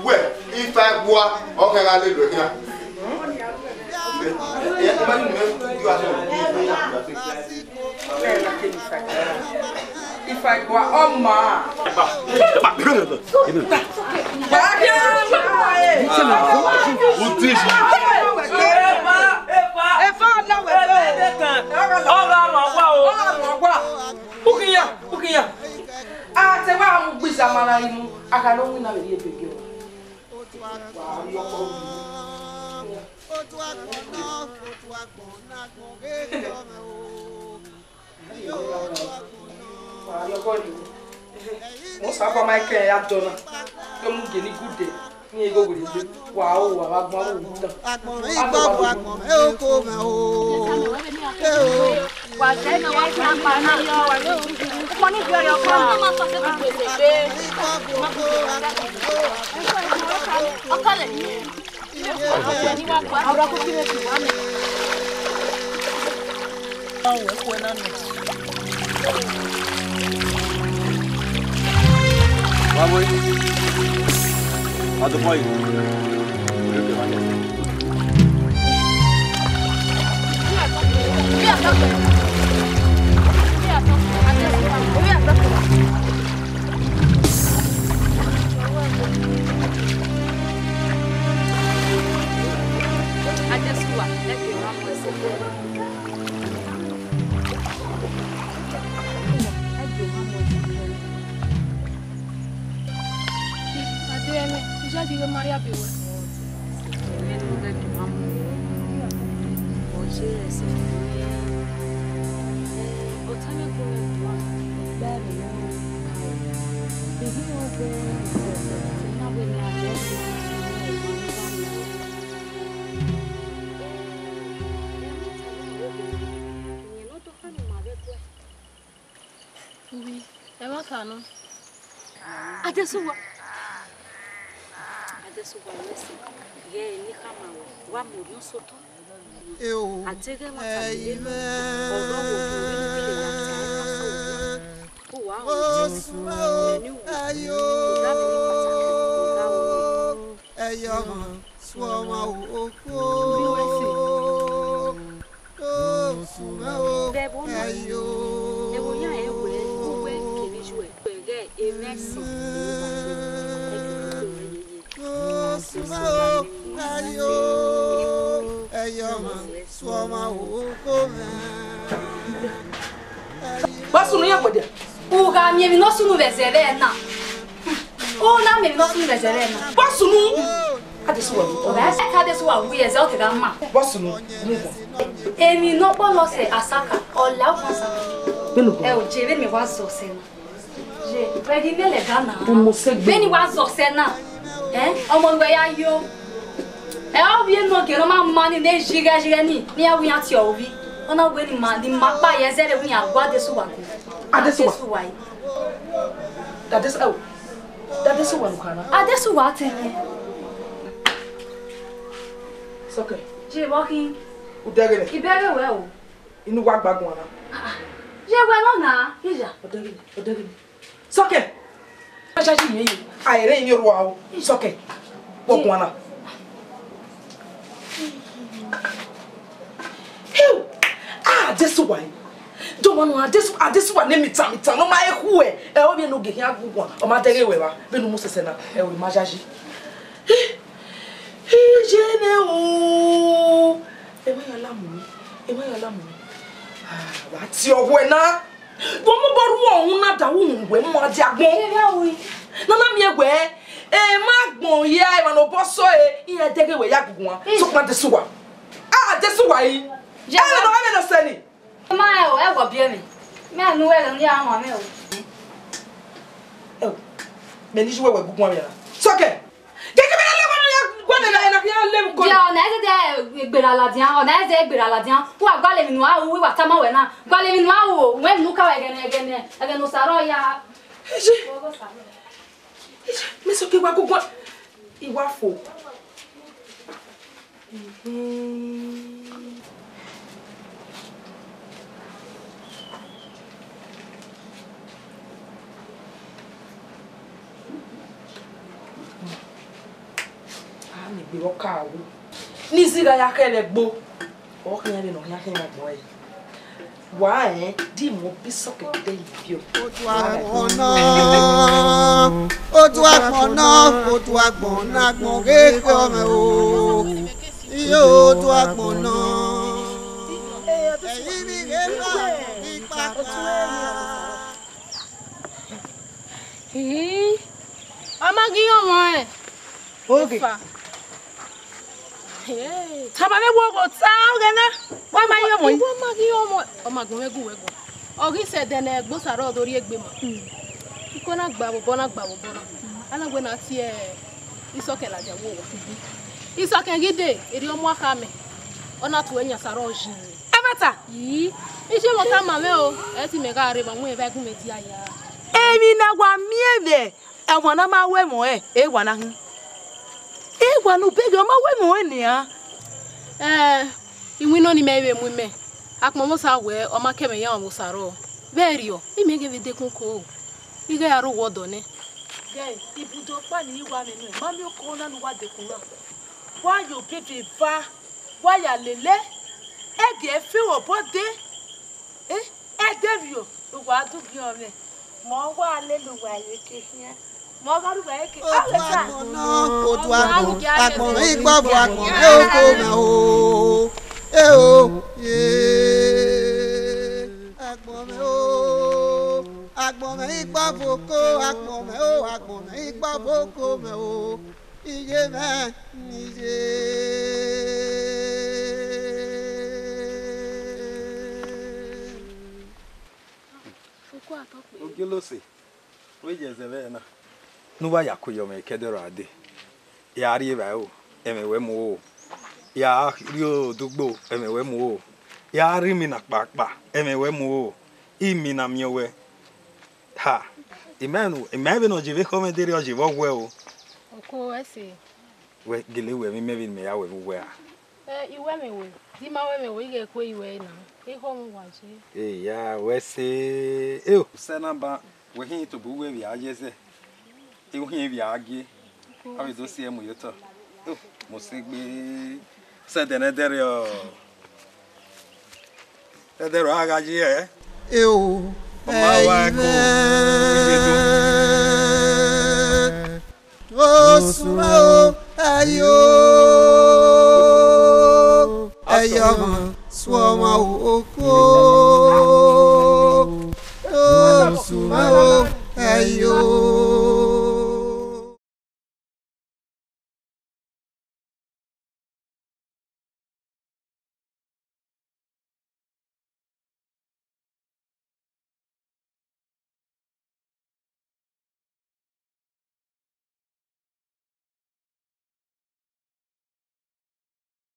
wẹ, ifa ẹgbua, ọ kẹgha lele ẹkẹn. Ifa ẹgbua, ọ ma. Efa, efa, efa, efa, ọgha ma wa o. Ukiya, ukiya. A te wa mu gbiza ma na inu, a ka no winna vbe ye bege o. Wa yọ kọ wu. Wa yọ kọ wu. Mo sa kọ ma kẹ ya dọ na. Ke mu gele gude. Ni ego wele gbe. Wa o, wa wa gbọn wu tan. Agbọn igbagbo agbọn oko mẹ o. Wa tẹ ẹ wa tẹ ẹ pa na yọ. Ọmọ ní ìjọ yọ kọ. Ọkọlẹ. Adesua, ẹgbẹe ọmwa mu ẹse. Ademẹ, I ya ghi vbe ma rhie abe ruẹ. Uhi, ẹmwata nọ. Adesuwa. Adesuwa, wẹ sẹ, ghẹ ne I khama ruẹ, wa mu orhiọn sẹ otọ. Eo, a deghẹ ẹmwata vbe ẹ, ọrọre ọvbokhan ne u rhirhi ya ta ẹmwata sẹ otọ. Uwa ọnrẹn, mẹ ne uwa, I gha vbe ne kpataki, I gha ru. Ẹyọ ọmwa, sẹ ọmwa okhuo. Vbe ẹvbo na, ẹvbo iran rẹn wẹẹ, uwẹ kevbe iyuẹ, ẹghẹ emwa ẹse, ẹvbo iran rẹn wẹẹ, ẹvbo iran rẹn wẹẹ. Vbọ sunu ya gbẹdẹ? U gha miẹn emwi ne ọ sunu vbe ẹzẹ ẹre na. U na miẹn emwi ne ọ sunu vbe ẹzẹ ẹre na. Vbọ sunu? Adesuwa, ọ gha ẹse ka Adesuwa wu ẹzẹ, ọ ke gha ma. Vbọ sunu? Emwi ne ọ kpọlọ sẹ Asaka, ọ la ugbọn Asaka. Vbene u kpọlọ? Ẹ o, je vbene wa zọ sẹ na. Je, wẹ ghi miẹn lẹga na. U mose gbe. Vbene wa zọ sẹ na. Ẹ, ọmọ ne uwẹ ya yo. Ẹ, ovbi enogie ne ọ ma ma ni ne zighẹ zighẹ ni, ne iran wẹ iran tie ọre ovbi. Ọ na wẹ ne ima, ne ima kpa ye ẹzẹ rre, wẹ iran gu Adesuwa gu. Adesuwa? Adesuwa yi. Adesu-, oh. Adesuwa ne u kha na? Adesuwa te mwẹ. Sọkẹ. Je vbọ khin. U dẹghe nẹ? I bẹghe wẹ o. Inu wa gba guan na. Ah, ah. Je wẹ nọ na, iya. Ọ dẹghe nẹ, ọ dẹghe nẹ. Sọkẹ. Aja ji yẹn yi. A ere yin orua o. Sọkẹ. Wọ guan na. Hiu! Ah, Jesu wa yi. Dọmọ nọ, Adesu, Adesuwa ne mitan mitan, ne ọ ma he khu ẹ, ẹ, ovbi ẹ ne ogie khian gu guan, ọ ma dẹghe wẹ evba, vbene u mu sẹsẹ na, ẹ, wẹ ma yayi. Iye nẹ o, emwa ya la mu, emwa ya la mu. Ah, wa tie ọghuẹ na. Vbe ọ mobọ rhuọ uhunmwu na da, uhunmwu wẹ mu a dia agbọn. Erriọ ru. Ne a na miẹn wẹ, emwa agbọn hia, emwa ne obọ sẹ ọre, iran dẹghe wẹ ya gu guan. Sokpan Adesuwa. Ah, Adesuwa yi. Ẹ, ẹmwẹ nọ, ẹmwẹ nọ sẹ ni. Ma ẹ o, ẹ wọ biẹ mwẹ. Mẹ ne uwẹ ghẹ ne a wan mwẹ o. Ẹ o, mẹ ne iye uwẹ wẹ gu guan mwẹ ra. Sọkẹ. Gẹgẹ vbene a lẹ guan na, guan na, na khian lẹ mu ko. Dia, ọ na zẹdẹ gberra ladian, ọ na zẹdẹ gberra ladian. Wa gualọ emwi ne u ru, wa tama wẹ na. Gualọ emwi ne u ru, wẹ ne u ka wẹ ẹghẹ ne, ẹghẹ ne, ẹghẹ ne Osaro ya. Iye. Iye, mẹ sọkẹ wa gu guan. I wa fo. A miẹn egbe vbe ọ ka ru. Ne izi gha ya khẹ vbe ẹgbo, ọ khian vbene ọ khian khian vbe agbọn ẹre. Wa rẹn, di mu Bishop ẹdẹ yi viọ. Otu agbọn na, otu agbọn na, otu agbọn na, agbọn ghe kọ mwẹ o. Iyo, otu agbọn na. Ẹyin ni ghe kọ ikpakpa. Hii, ọ ma ghi rọnmwẹ ọnrẹn. Oge. Efa. Hey. Tama vbe wo gho ta oghẹ na. Wa ma ye ọmọ yi. Wa ma ghi ọmọ, ọ ma gun mwẹ gu wẹ gu. Ọ ghi sẹ ẹdẹ ne ẹgbe Osaro do rhie egbe ma. Iko na gba vbe obọ na gba vbe obọ na. A na wẹ na tie Isọkẹn ladian wo wa. Isọkẹn ghi dee, erriọ ọ mu akha mẹ. Ọ na tuẹ yan Osaro ọ jin. Ẹmwata. Yi, iye mwẹ tama mwẹ o, ẹ ti mẹ gha rre, ma wẹ evba gun mẹ dia ya. Emwi ne wa miẹn vbe ẹmwẹ na ma ru ẹmwẹ ọnrẹn, ewa na hin. Ewa ne ubeghe ọ ma ru ẹmwẹ ọnrẹn nian. Ẹ, iwinna ni mẹ vbe mu imẹ, akpọnmwẹ Osa wẹ ọ ma kẹ mwẹ ya ọmwẹ Osaro. Vberriọ, imẹ ghẹ vbe dekun ko, I ghẹ ra rre owa ọdọ nẹ. Gẹ, ibudo ọkpa ne I wa mwẹ nuẹn, ma miẹn oko na ne uwa dekun na. Wa ye obọ eva, wa ya lele, ẹghẹ ẹfe vbe obọ dee. Eh, ẹdẹ vbiọ, uwa du giẹn ọmwẹ. Mẹ ọ wa lele uwa ye ke khian. Mẹ ọ gha rre uwa ye ke. Otu agbọn nọ, otu agbọn, agbọn mwẹ igbọvo, agbọn mwẹ oko mwẹ o. E o, ye. Agbọn mwẹ o, agbọn mwẹ igbọvo oko, agbọn mwẹ o, agbọn mwẹ igbọvo oko mwẹ o. Iye mwẹ, iye. Ogiolose, wẹ ye zẹ vbe na. Ne uwa ya ku yọ mwẹ ke ẹdẹ ọre a dee. Ya rrie evbare o, ẹmwẹ wẹ mu o. Ya rrie odugbo, ẹmwẹ wẹ mu o. Ya rrie imina kpakpa, ẹmwẹ wẹ mu o. Imina miẹn wẹ. Ha, imẹ nu, imẹ vbe ne ọ je vbe ekhọe mwẹ, deghẹ ọ je vbe ọghuẹ o. Oko ẹse. Wẹ gele wẹ emwi mẹ vbe ne mẹ ya wẹ vbe uwẹ a? Ẹ, I wẹ mwẹ wẹ, di ma wẹ mwẹ wẹ, I ghẹ kue I wẹ na, ekhọe mwẹ uwa je. Eya, wẹ ẹse, eo. Sẹ namba, wẹ hin tobọ uwẹ vbe a ye zẹ, I hin vbe a gie, a vbe do si ẹre mu ye otọ. Eo, mu sẹ egbe, sẹ ẹdẹ ne ẹdẹrriọ. Ẹdẹrriọ a gha ye ẹre. Eo, ọ ma wa ẹko, iye do. Osunmwu o, ẹyọ, ẹyọ ọmọ, suọmọ oko.